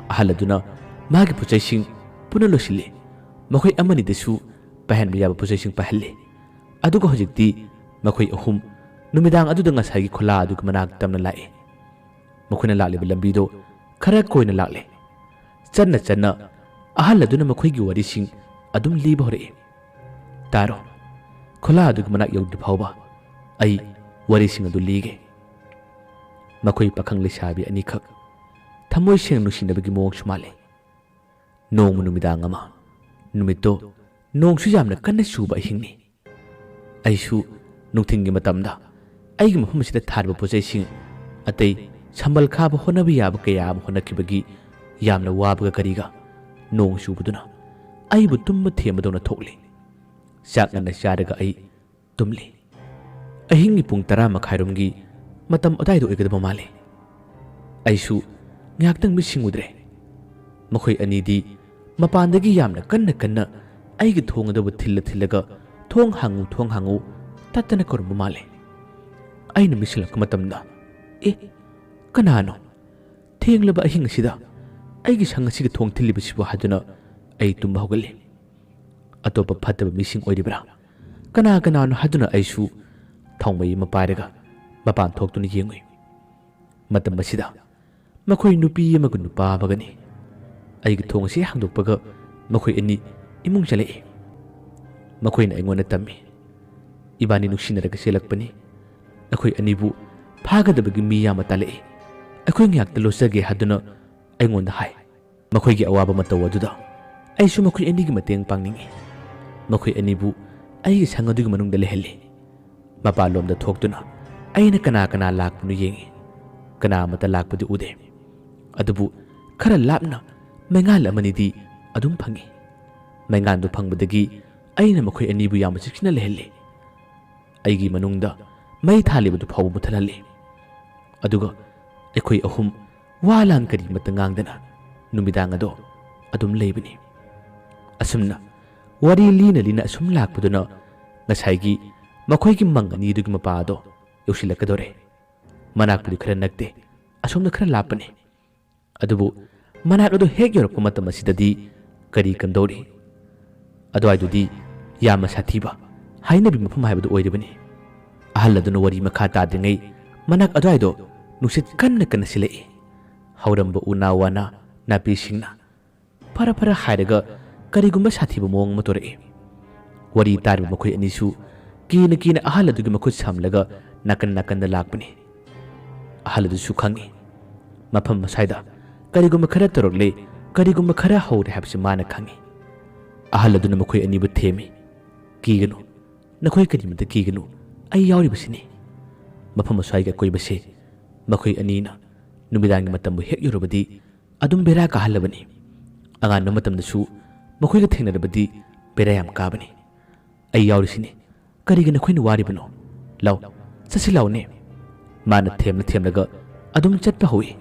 ꯑꯍꯜ ꯑꯗꯨꯅ ꯃꯥꯒꯤ ꯄꯣꯠꯆꯩꯁꯤꯡ ꯄꯨꯟꯅ ꯂꯣꯏꯁꯤꯜꯂꯤ꯫ ꯃꯈꯣꯏ ꯑꯃꯅꯤꯗꯁꯨ ꯄꯥꯏꯍꯟꯕ ꯌꯥꯕ ꯄꯣꯠꯆꯩꯁꯤꯡ ꯄꯥꯏꯍꯜꯂꯤ꯫ ꯑꯗꯨꯒ ꯍꯧꯖꯤꯛꯇꯤ ꯃꯈꯣꯏ ꯑꯍꯨꯝ ꯅꯨꯃꯤꯗꯥꯡ ꯑꯗꯨꯗ ꯉꯁꯥꯏꯒꯤ ꯈꯨꯂꯥ ꯑꯗꯨꯒꯤ ꯃꯅꯥꯛ ꯇꯝꯅ ꯂꯥꯛꯏ꯫ ꯃꯈꯣꯏꯅ ꯂꯥꯛꯂꯤꯕ ꯂꯝꯕꯤꯗꯣ ꯈꯔ ꯀꯣꯏꯅ ꯂꯥꯛꯂꯦ꯫ ꯆꯠꯅ ꯆꯠꯅ ꯑꯍꯜ ꯑꯗꯨꯅ ꯃꯈꯣꯏꯒꯤ ꯋꯥꯔꯤꯁꯤꯡ ꯑꯗꯨꯝ ꯂꯤꯕ ꯍꯧꯔꯛꯏ꯫ "ꯇꯥꯔꯣ, ꯈꯨꯂꯥ ꯑꯗꯨꯒꯤ ꯃꯅꯥꯛ ꯌꯧꯗ꯭ꯔꯤ ꯐꯥꯎꯕ ꯑꯩ ꯋꯥꯔꯤꯁꯤꯡ ꯑꯗꯨ ꯂꯤꯒꯦ꯫" ꯃꯈꯣꯏ ꯄꯥꯈꯪ ꯂꯩꯁꯥꯕꯤ ꯑꯅꯤꯈꯛ ꯊꯃꯣꯏ ꯁꯦꯡꯅ ꯅꯨꯡꯁꯤꯅꯕꯒꯤ ꯃꯑꯣꯡꯁꯨ ꯃꯥꯜꯂꯤ꯫ ꯅꯣꯡꯃ ꯅꯨꯃꯤꯗꯥꯡ ꯑꯃ, ꯅꯨꯃꯤꯠꯇꯣ ꯅꯣꯡꯁꯨ ꯌꯥꯝꯅ ꯀꯟꯅ ꯆꯨꯕ ꯑꯍꯤꯡꯅꯤ꯫ ꯑꯩꯁꯨ ꯅꯨꯡꯊꯤꯜꯒꯤ ꯃꯇꯝꯗ ꯑꯩꯒꯤ ꯃꯐꯝ ꯑꯁꯤꯗ ꯊꯥꯔꯤꯕ ꯄꯣꯠꯆꯩꯁꯤꯡ, ꯑꯇꯩ ꯁꯝꯕꯜ ꯈꯥꯕ ꯍꯣꯠꯅꯕ ꯌꯥꯕ ꯀꯌꯥ ꯑꯃ ꯍꯣꯠꯅꯈꯤꯕꯒꯤ ꯌꯥꯝꯅ ꯋꯥꯕꯒ ꯀꯔꯤꯒ, ꯅꯣꯡ ꯆꯨꯕꯗꯨꯅ ꯑꯩꯕꯨ ꯇꯨꯝꯕ ꯊꯦꯝꯕꯗꯧꯅ ꯊꯣꯛꯂꯤ꯫ ꯆꯥꯛ ꯉꯟꯅ ꯆꯥꯔꯒ ꯑꯩ ꯇꯨꯝꯂꯤ꯫ ꯑꯍꯤꯡꯒꯤ ꯄꯨꯡ ꯇꯔꯥ ꯃꯈꯥꯏꯔꯣꯝꯒꯤ ꯃꯇꯝ ꯑꯗꯨꯋꯥꯏꯗ ꯑꯣꯏꯒꯗꯕ ꯃꯥꯜꯂꯤ꯫ ꯑꯩꯁꯨ ꯉꯥꯏꯍꯥꯛꯇꯪ ꯃꯤꯠ ꯁꯤꯡꯉꯨꯗ꯭ꯔꯦ꯫ ꯃꯈꯣꯏ ꯑꯅꯤꯗꯤ ꯃꯄꯥꯟꯗꯒꯤ ꯌꯥꯝꯅ ꯀꯟꯅ ꯀꯟꯅ ꯑꯩꯒꯤ ꯊꯣꯡ ꯑꯗꯨꯕꯨ ꯊꯤꯜꯂ ꯊꯤꯜꯂꯒ, "ꯊꯣꯡ ꯍꯥꯡꯉꯨ, ꯊꯣꯡ ꯍꯥꯡꯉꯨ" ꯇꯠꯇꯅ ꯀꯧꯔꯝꯕ ꯃꯥꯜꯂꯤ꯫ ꯑꯩꯅ ꯃꯤꯠ ꯁꯤꯡꯂꯛꯄ ꯃꯇꯝꯗ, "ꯑꯦ, ꯀꯅꯥꯅꯣ? ꯊꯦꯡꯂꯕ ꯑꯍꯤꯡ ꯑꯁꯤꯗ ꯑꯩꯒꯤ ꯁꯪ ꯑꯁꯤꯒꯤ ꯊꯣꯡ ꯊꯤꯜꯂꯤꯕꯁꯤꯕꯨ?" ꯍꯥꯏꯗꯨꯅ ꯑꯩ ꯇꯨꯝꯕ ꯍꯧꯒꯠꯂꯤ꯫ ꯑꯇꯣꯞꯄ ꯐꯠꯇꯕ ꯃꯤꯁꯤꯡ ꯑꯣꯏꯔꯤꯕ꯭ꯔꯥ? ꯀꯅꯥ ꯀꯅꯥꯅꯣ ꯍꯥꯏꯗꯨꯅ ꯑꯩꯁꯨ ꯊꯥꯎꯃꯩ ꯑꯃ ꯄꯥꯏꯔꯒ ꯃꯄꯥꯟ ꯊꯣꯛꯇꯨꯅ ꯌꯦꯡꯉꯨꯏ꯫ ꯃꯇꯝ ꯑꯁꯤꯗ ꯃꯈꯣꯏ ꯅꯨꯄꯤ ꯑꯃꯒ ꯅꯨꯄꯥ ꯑꯃꯒꯅꯤ꯫ ꯑꯩꯒꯤ ꯊꯣꯡ ꯑꯁꯤ ꯍꯥꯡꯗꯣꯛꯄꯒ ꯃꯈꯣꯏ ꯑꯅꯤ ꯏꯃꯨꯡ ꯆꯪꯂꯛꯏ꯫ ꯃꯈꯣꯏꯅ ꯑꯩꯉꯣꯟꯗ ꯇꯝꯃꯤ, "ꯏꯕꯥꯅꯤ ꯅꯨꯡꯁꯤꯅꯔꯒ ꯆꯦꯜꯂꯛꯄꯅꯤ꯫ ꯑꯩꯈꯣꯏ ꯑꯅꯤꯕꯨ ꯐꯥꯒꯗꯕꯒꯤ ꯃꯤ ꯌꯥꯝꯅ ꯇꯥꯜꯂꯛꯏ꯫ ꯑꯩꯈꯣꯏ ꯉꯥꯏꯍꯥꯛꯇ ꯂꯣꯠꯆꯒꯦ ꯍꯥꯏꯗꯨꯅ ꯑꯩꯉꯣꯟꯗ ꯍꯥꯏ꯫ ꯃꯈꯣꯏꯒꯤ ꯑꯋꯥꯕ ꯃꯇꯧ ꯑꯗꯨꯗ ꯑꯩꯁꯨ ꯃꯈꯣꯏ ꯑꯅꯤꯒꯤ ꯃꯇꯦꯡ ꯄꯥꯡꯅꯤꯡꯏ꯫ ꯃꯈꯣꯏ ꯑꯅꯤꯕꯨ ꯑꯩꯒꯤ ꯁꯪ ꯑꯗꯨꯒꯤ ꯃꯅꯨꯡꯗ ꯂꯩꯍꯜꯂꯤ꯫ ꯃꯄꯥꯟꯂꯣꯝꯗ ꯊꯣꯛꯇꯨꯅ ꯑꯩꯅ ꯀꯅꯥ ꯀꯅꯥ ꯂꯥꯛꯄꯅꯣ ꯌꯦꯡꯏ꯫ ꯀꯅꯥ ꯑꯃꯠꯇ ꯂꯥꯛꯄꯗꯤ ꯎꯗꯦ꯫ ꯑꯗꯨꯕꯨ ꯈꯔ ꯂꯥꯞꯅ ꯃꯩꯉꯥꯜ ꯑꯃꯅꯤꯗꯤ ꯑꯗꯨꯝ ꯐꯪꯏ꯫ ꯃꯩꯉꯥꯜꯗꯨ ꯐꯪꯕꯗꯒꯤ ꯑꯩꯅ ꯃꯈꯣꯏ ꯑꯅꯤꯕꯨ ꯌꯥꯝꯅ ꯆꯦꯛꯁꯤꯟꯅ ꯂꯩꯍꯜꯂꯤ꯫ ꯑꯩꯒꯤ ꯃꯅꯨꯡꯗ ꯃꯩ ꯊꯥꯜꯂꯤꯕꯗꯨ ꯐꯥꯎꯕ ꯃꯨꯊꯠꯍꯜꯂꯤ꯫ ꯑꯗꯨꯒ ꯑꯩꯈꯣꯏ ꯑꯍꯨꯝ ꯋꯥ ꯂꯥꯡ ꯀꯔꯤꯃꯠꯇ ꯉꯥꯡꯗꯅ ꯅꯨꯃꯤꯗꯥꯡ ꯑꯗꯣ ꯑꯗꯨꯝ ꯂꯩꯕꯅꯤ꯫ ꯑꯁꯨꯝꯅ ꯋꯥꯔꯤ ꯂꯤꯅ ꯂꯤꯅ ꯑꯁꯨꯝ ꯂꯥꯛꯄꯗꯨꯅ ꯉꯁꯥꯏꯒꯤ ꯃꯈꯣꯏꯒꯤ ꯃꯪ ꯑꯅꯤꯗꯨꯒꯤ ꯃꯄꯥ ꯑꯗꯣ ꯌꯧꯁꯤꯜꯂꯛꯀꯗꯧꯔꯦ꯫ ꯃꯅꯥꯛꯄꯨꯗꯤ ꯈꯔ ꯅꯛꯇꯦ, ꯑꯁꯣꯝꯗ ꯈꯔ ꯂꯥꯞꯄꯅꯤ꯫ ꯑꯗꯨꯕꯨ ꯃꯅꯥꯛ ꯑꯗꯨ ꯍꯦꯛ ꯌꯧꯔꯛꯄ ꯃꯇꯝ ꯑꯁꯤꯗꯗꯤ ꯀꯔꯤ ꯀꯝꯗꯧꯔꯤ? ꯑꯗꯨꯋꯥꯏꯗꯨꯗꯤ ꯌꯥꯝꯅ ꯁꯥꯊꯤꯕ ꯍꯥꯏꯅꯕꯤ ꯃꯐꯝ ꯍꯥꯏꯕꯗꯨ ꯑꯣꯏꯔꯤꯕꯅꯤ꯫ ꯑꯍꯜ ꯑꯗꯨꯅ ꯋꯥꯔꯤ ꯃꯈꯥ ꯇꯥꯗ꯭ꯔꯤꯉꯩ ꯃꯅꯥꯛ ꯑꯗꯨꯋꯥꯏꯗꯣ ꯅꯨꯡꯁꯤꯠ ꯀꯟꯅ ꯀꯟꯅ ꯁꯤꯜꯂꯛꯏ꯫ ꯍꯧꯔꯝꯕ ꯎꯅꯥ ꯋꯥꯅꯥ ꯅꯥꯄꯤꯁꯤꯡꯅ ꯐꯔ ꯐꯔ ꯍꯥꯏꯔꯒ ꯀꯔꯤꯒꯨꯝꯕ ꯁꯥꯊꯤꯕ ꯃꯑꯣꯡ ꯑꯃ ꯇꯧꯔꯛꯏ꯫ ꯋꯥꯔꯤ ꯇꯥꯔꯤꯕ ꯃꯈꯣꯏ ꯑꯅꯤꯁꯨ ꯀꯤꯅ ꯀꯤꯅ ꯑꯍꯜ ꯑꯗꯨꯒꯤ ꯃꯈꯨꯠ ꯁꯝꯂꯒ ꯅꯥꯀꯟ ꯅꯥꯀꯟꯗ ꯂꯥꯛꯄꯅꯤ꯫ ꯑꯍꯜ ꯑꯗꯨꯁꯨ ꯈꯪꯏ꯫ ꯃꯐꯝ ꯑꯁ꯭ꯋꯥꯏꯗ ꯀꯔꯤꯒꯨꯝꯕ ꯈꯔ ꯇꯧꯔꯛꯂꯦ, ꯀꯔꯤꯒꯨꯝꯕ ꯈꯔ ꯍꯧꯔꯦ ꯍꯥꯏꯕꯁꯤ ꯃꯥꯅ ꯈꯪꯏ꯫ ꯑꯍꯜ ꯑꯗꯨꯅ ꯃꯈꯣꯏ ꯑꯅꯤꯕꯨ ꯊꯦꯝꯃꯤ꯫ "ꯀꯤꯒꯅꯨ, ꯅꯈꯣꯏ ꯀꯔꯤꯃꯇ ꯀꯤꯒꯅꯨ, ꯑꯩ ꯌꯥꯎꯔꯤꯕꯁꯤꯅꯤ꯫" ꯃꯐꯝ ꯑꯁ꯭ꯋꯥꯏꯒꯤ ꯑꯀꯣꯏꯕꯁꯦ ꯃꯈꯣꯏ ꯑꯅꯤꯅ ꯅꯨꯃꯤꯗꯥꯡꯒꯤ ꯃꯇꯝꯕꯨ ꯍꯦꯛ ꯌꯧꯔꯕꯗꯤ ꯑꯗꯨꯝ ꯕꯦꯔꯥ ꯀꯥꯍꯜꯂꯕꯅꯤ꯫ ꯑꯉꯥꯟꯕ ꯃꯇꯝꯗꯁꯨ ꯃꯈꯣꯏꯒ ꯊꯦꯡꯅꯔꯕꯗꯤ ꯕꯦꯔꯥ ꯌꯥꯝ ꯀꯥꯕꯅꯤ꯫ "ꯑꯩ ꯌꯥꯎꯔꯤꯁꯤꯅꯤ, ꯀꯔꯤꯒꯤ ꯅꯈꯣꯏꯅ ꯋꯥꯔꯤꯕꯅꯣ? ꯂꯥꯎ, ꯆꯠꯁꯤ ꯂꯥꯎꯅꯦ꯫" ꯃꯥꯅ ꯊꯦꯝꯂ ꯊꯦꯝꯂꯒ ꯑꯗꯨꯝ ꯆꯠꯄ ꯍꯧꯏ꯫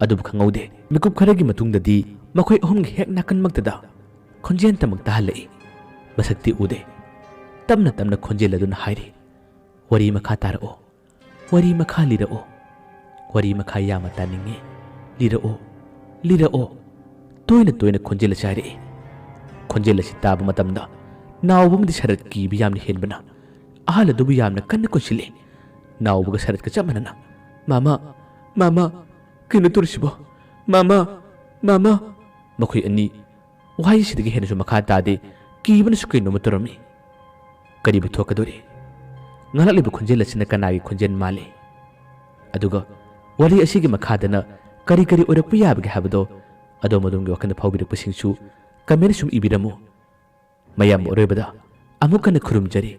ꯑꯗꯨꯕꯨ ꯈꯪꯍꯧꯗꯦ, ꯃꯤꯀꯨꯞ ꯈꯔꯒꯤ ꯃꯇꯨꯡꯗꯗꯤ ꯃꯈꯣꯏ ꯑꯍꯨꯝꯒꯤ ꯍꯦꯛ ꯅꯥꯀꯟꯃꯛꯇꯗ ꯈꯣꯟꯖꯦꯜ ꯇꯃꯛ ꯇꯥꯍꯜꯂꯛꯏ꯫ ꯃꯁꯛꯇꯤ ꯎꯗꯦ꯫ ꯇꯞꯅ ꯇꯞꯅ ꯈꯣꯟꯖꯦꯜ ꯑꯗꯨꯅ ꯍꯥꯏꯔꯤ, "ꯋꯥꯔꯤ ꯃꯈꯥ ꯇꯥꯔꯛꯑꯣ, ꯋꯥꯔꯤ ꯃꯈꯥ ꯂꯤꯔꯛꯑꯣ, ꯋꯥꯔꯤ ꯃꯈꯥ ꯌꯥꯝꯅ ꯇꯥꯅꯤꯡꯉꯤ, ꯂꯤꯔꯛꯑꯣ, ꯂꯤꯔꯛꯑꯣ꯫" ꯇꯣꯏꯅ ꯇꯣꯏꯅ ꯈꯣꯟꯖꯦꯜ ꯑꯁꯤ ꯍꯥꯏꯔꯛꯏ꯫ ꯈꯣꯟꯖꯦꯜ ꯑꯁꯤ ꯇꯥꯕ ꯃꯇꯝꯗ ꯅꯥꯎꯕ ꯑꯃꯗꯤ ꯁꯔꯠ ꯀꯤꯕ ꯌꯥꯝꯅ ꯍꯦꯟꯕꯅ ꯑꯍꯜ ꯑꯗꯨꯕꯨ ꯌꯥꯝꯅ ꯀꯟꯅ ꯀꯣꯟꯁꯤꯜꯂꯤ꯫ ꯅꯥꯎꯕꯒ ꯁꯔꯠꯀ ꯆꯞ ꯃꯥꯟꯅꯅ, "ꯃꯥꯃ, ꯃꯥꯃ, ꯀꯩꯅꯣ ꯇꯧꯔꯤꯁꯤꯕꯣ? ꯃꯥꯃ, ꯃꯥꯃ!" ꯃꯈꯣꯏ ꯑꯅꯤ ꯋꯥꯍꯩꯁꯤꯗꯒꯤ ꯍꯦꯟꯅꯁꯨ ꯃꯈꯥ ꯇꯥꯗꯦ꯫ ꯀꯤꯕꯅꯁꯨ ꯀꯩꯅꯣꯝꯃ ꯇꯧꯔꯝꯃꯤ꯫ ꯀꯔꯤꯕꯨ ꯊꯣꯛꯀꯗꯧꯔꯤ? ꯉꯥꯡꯂꯛꯂꯤꯕ ꯈꯣꯟꯖꯦꯜ ꯑꯁꯤꯅ ꯀꯅꯥꯒꯤ ꯈꯣꯟꯖꯦꯜ ꯃꯥꯜꯂꯤ? ꯑꯗꯨꯒ ꯋꯥꯔꯤ ꯑꯁꯤꯒꯤ ꯃꯈꯥꯗꯅ ꯀꯔꯤ ꯀꯔꯤ ꯑꯣꯏꯔꯛꯄ ꯌꯥꯕꯒꯦ ꯍꯥꯏꯕꯗꯣ ꯑꯗꯣꯝ ꯑꯗꯣꯝꯒꯤ ꯋꯥꯈꯜꯗ ꯐꯥꯎꯕꯤꯔꯛꯄꯁꯤꯡꯁꯨ comment ꯁꯨꯝ ꯏꯕꯤꯔꯝꯃꯨ꯫ ꯃꯌꯥꯝ ꯑꯔꯣꯏꯕꯗ ꯑꯃꯨꯛ ꯍꯟꯅ ꯈꯨꯔꯨꯝꯖꯔꯤ꯫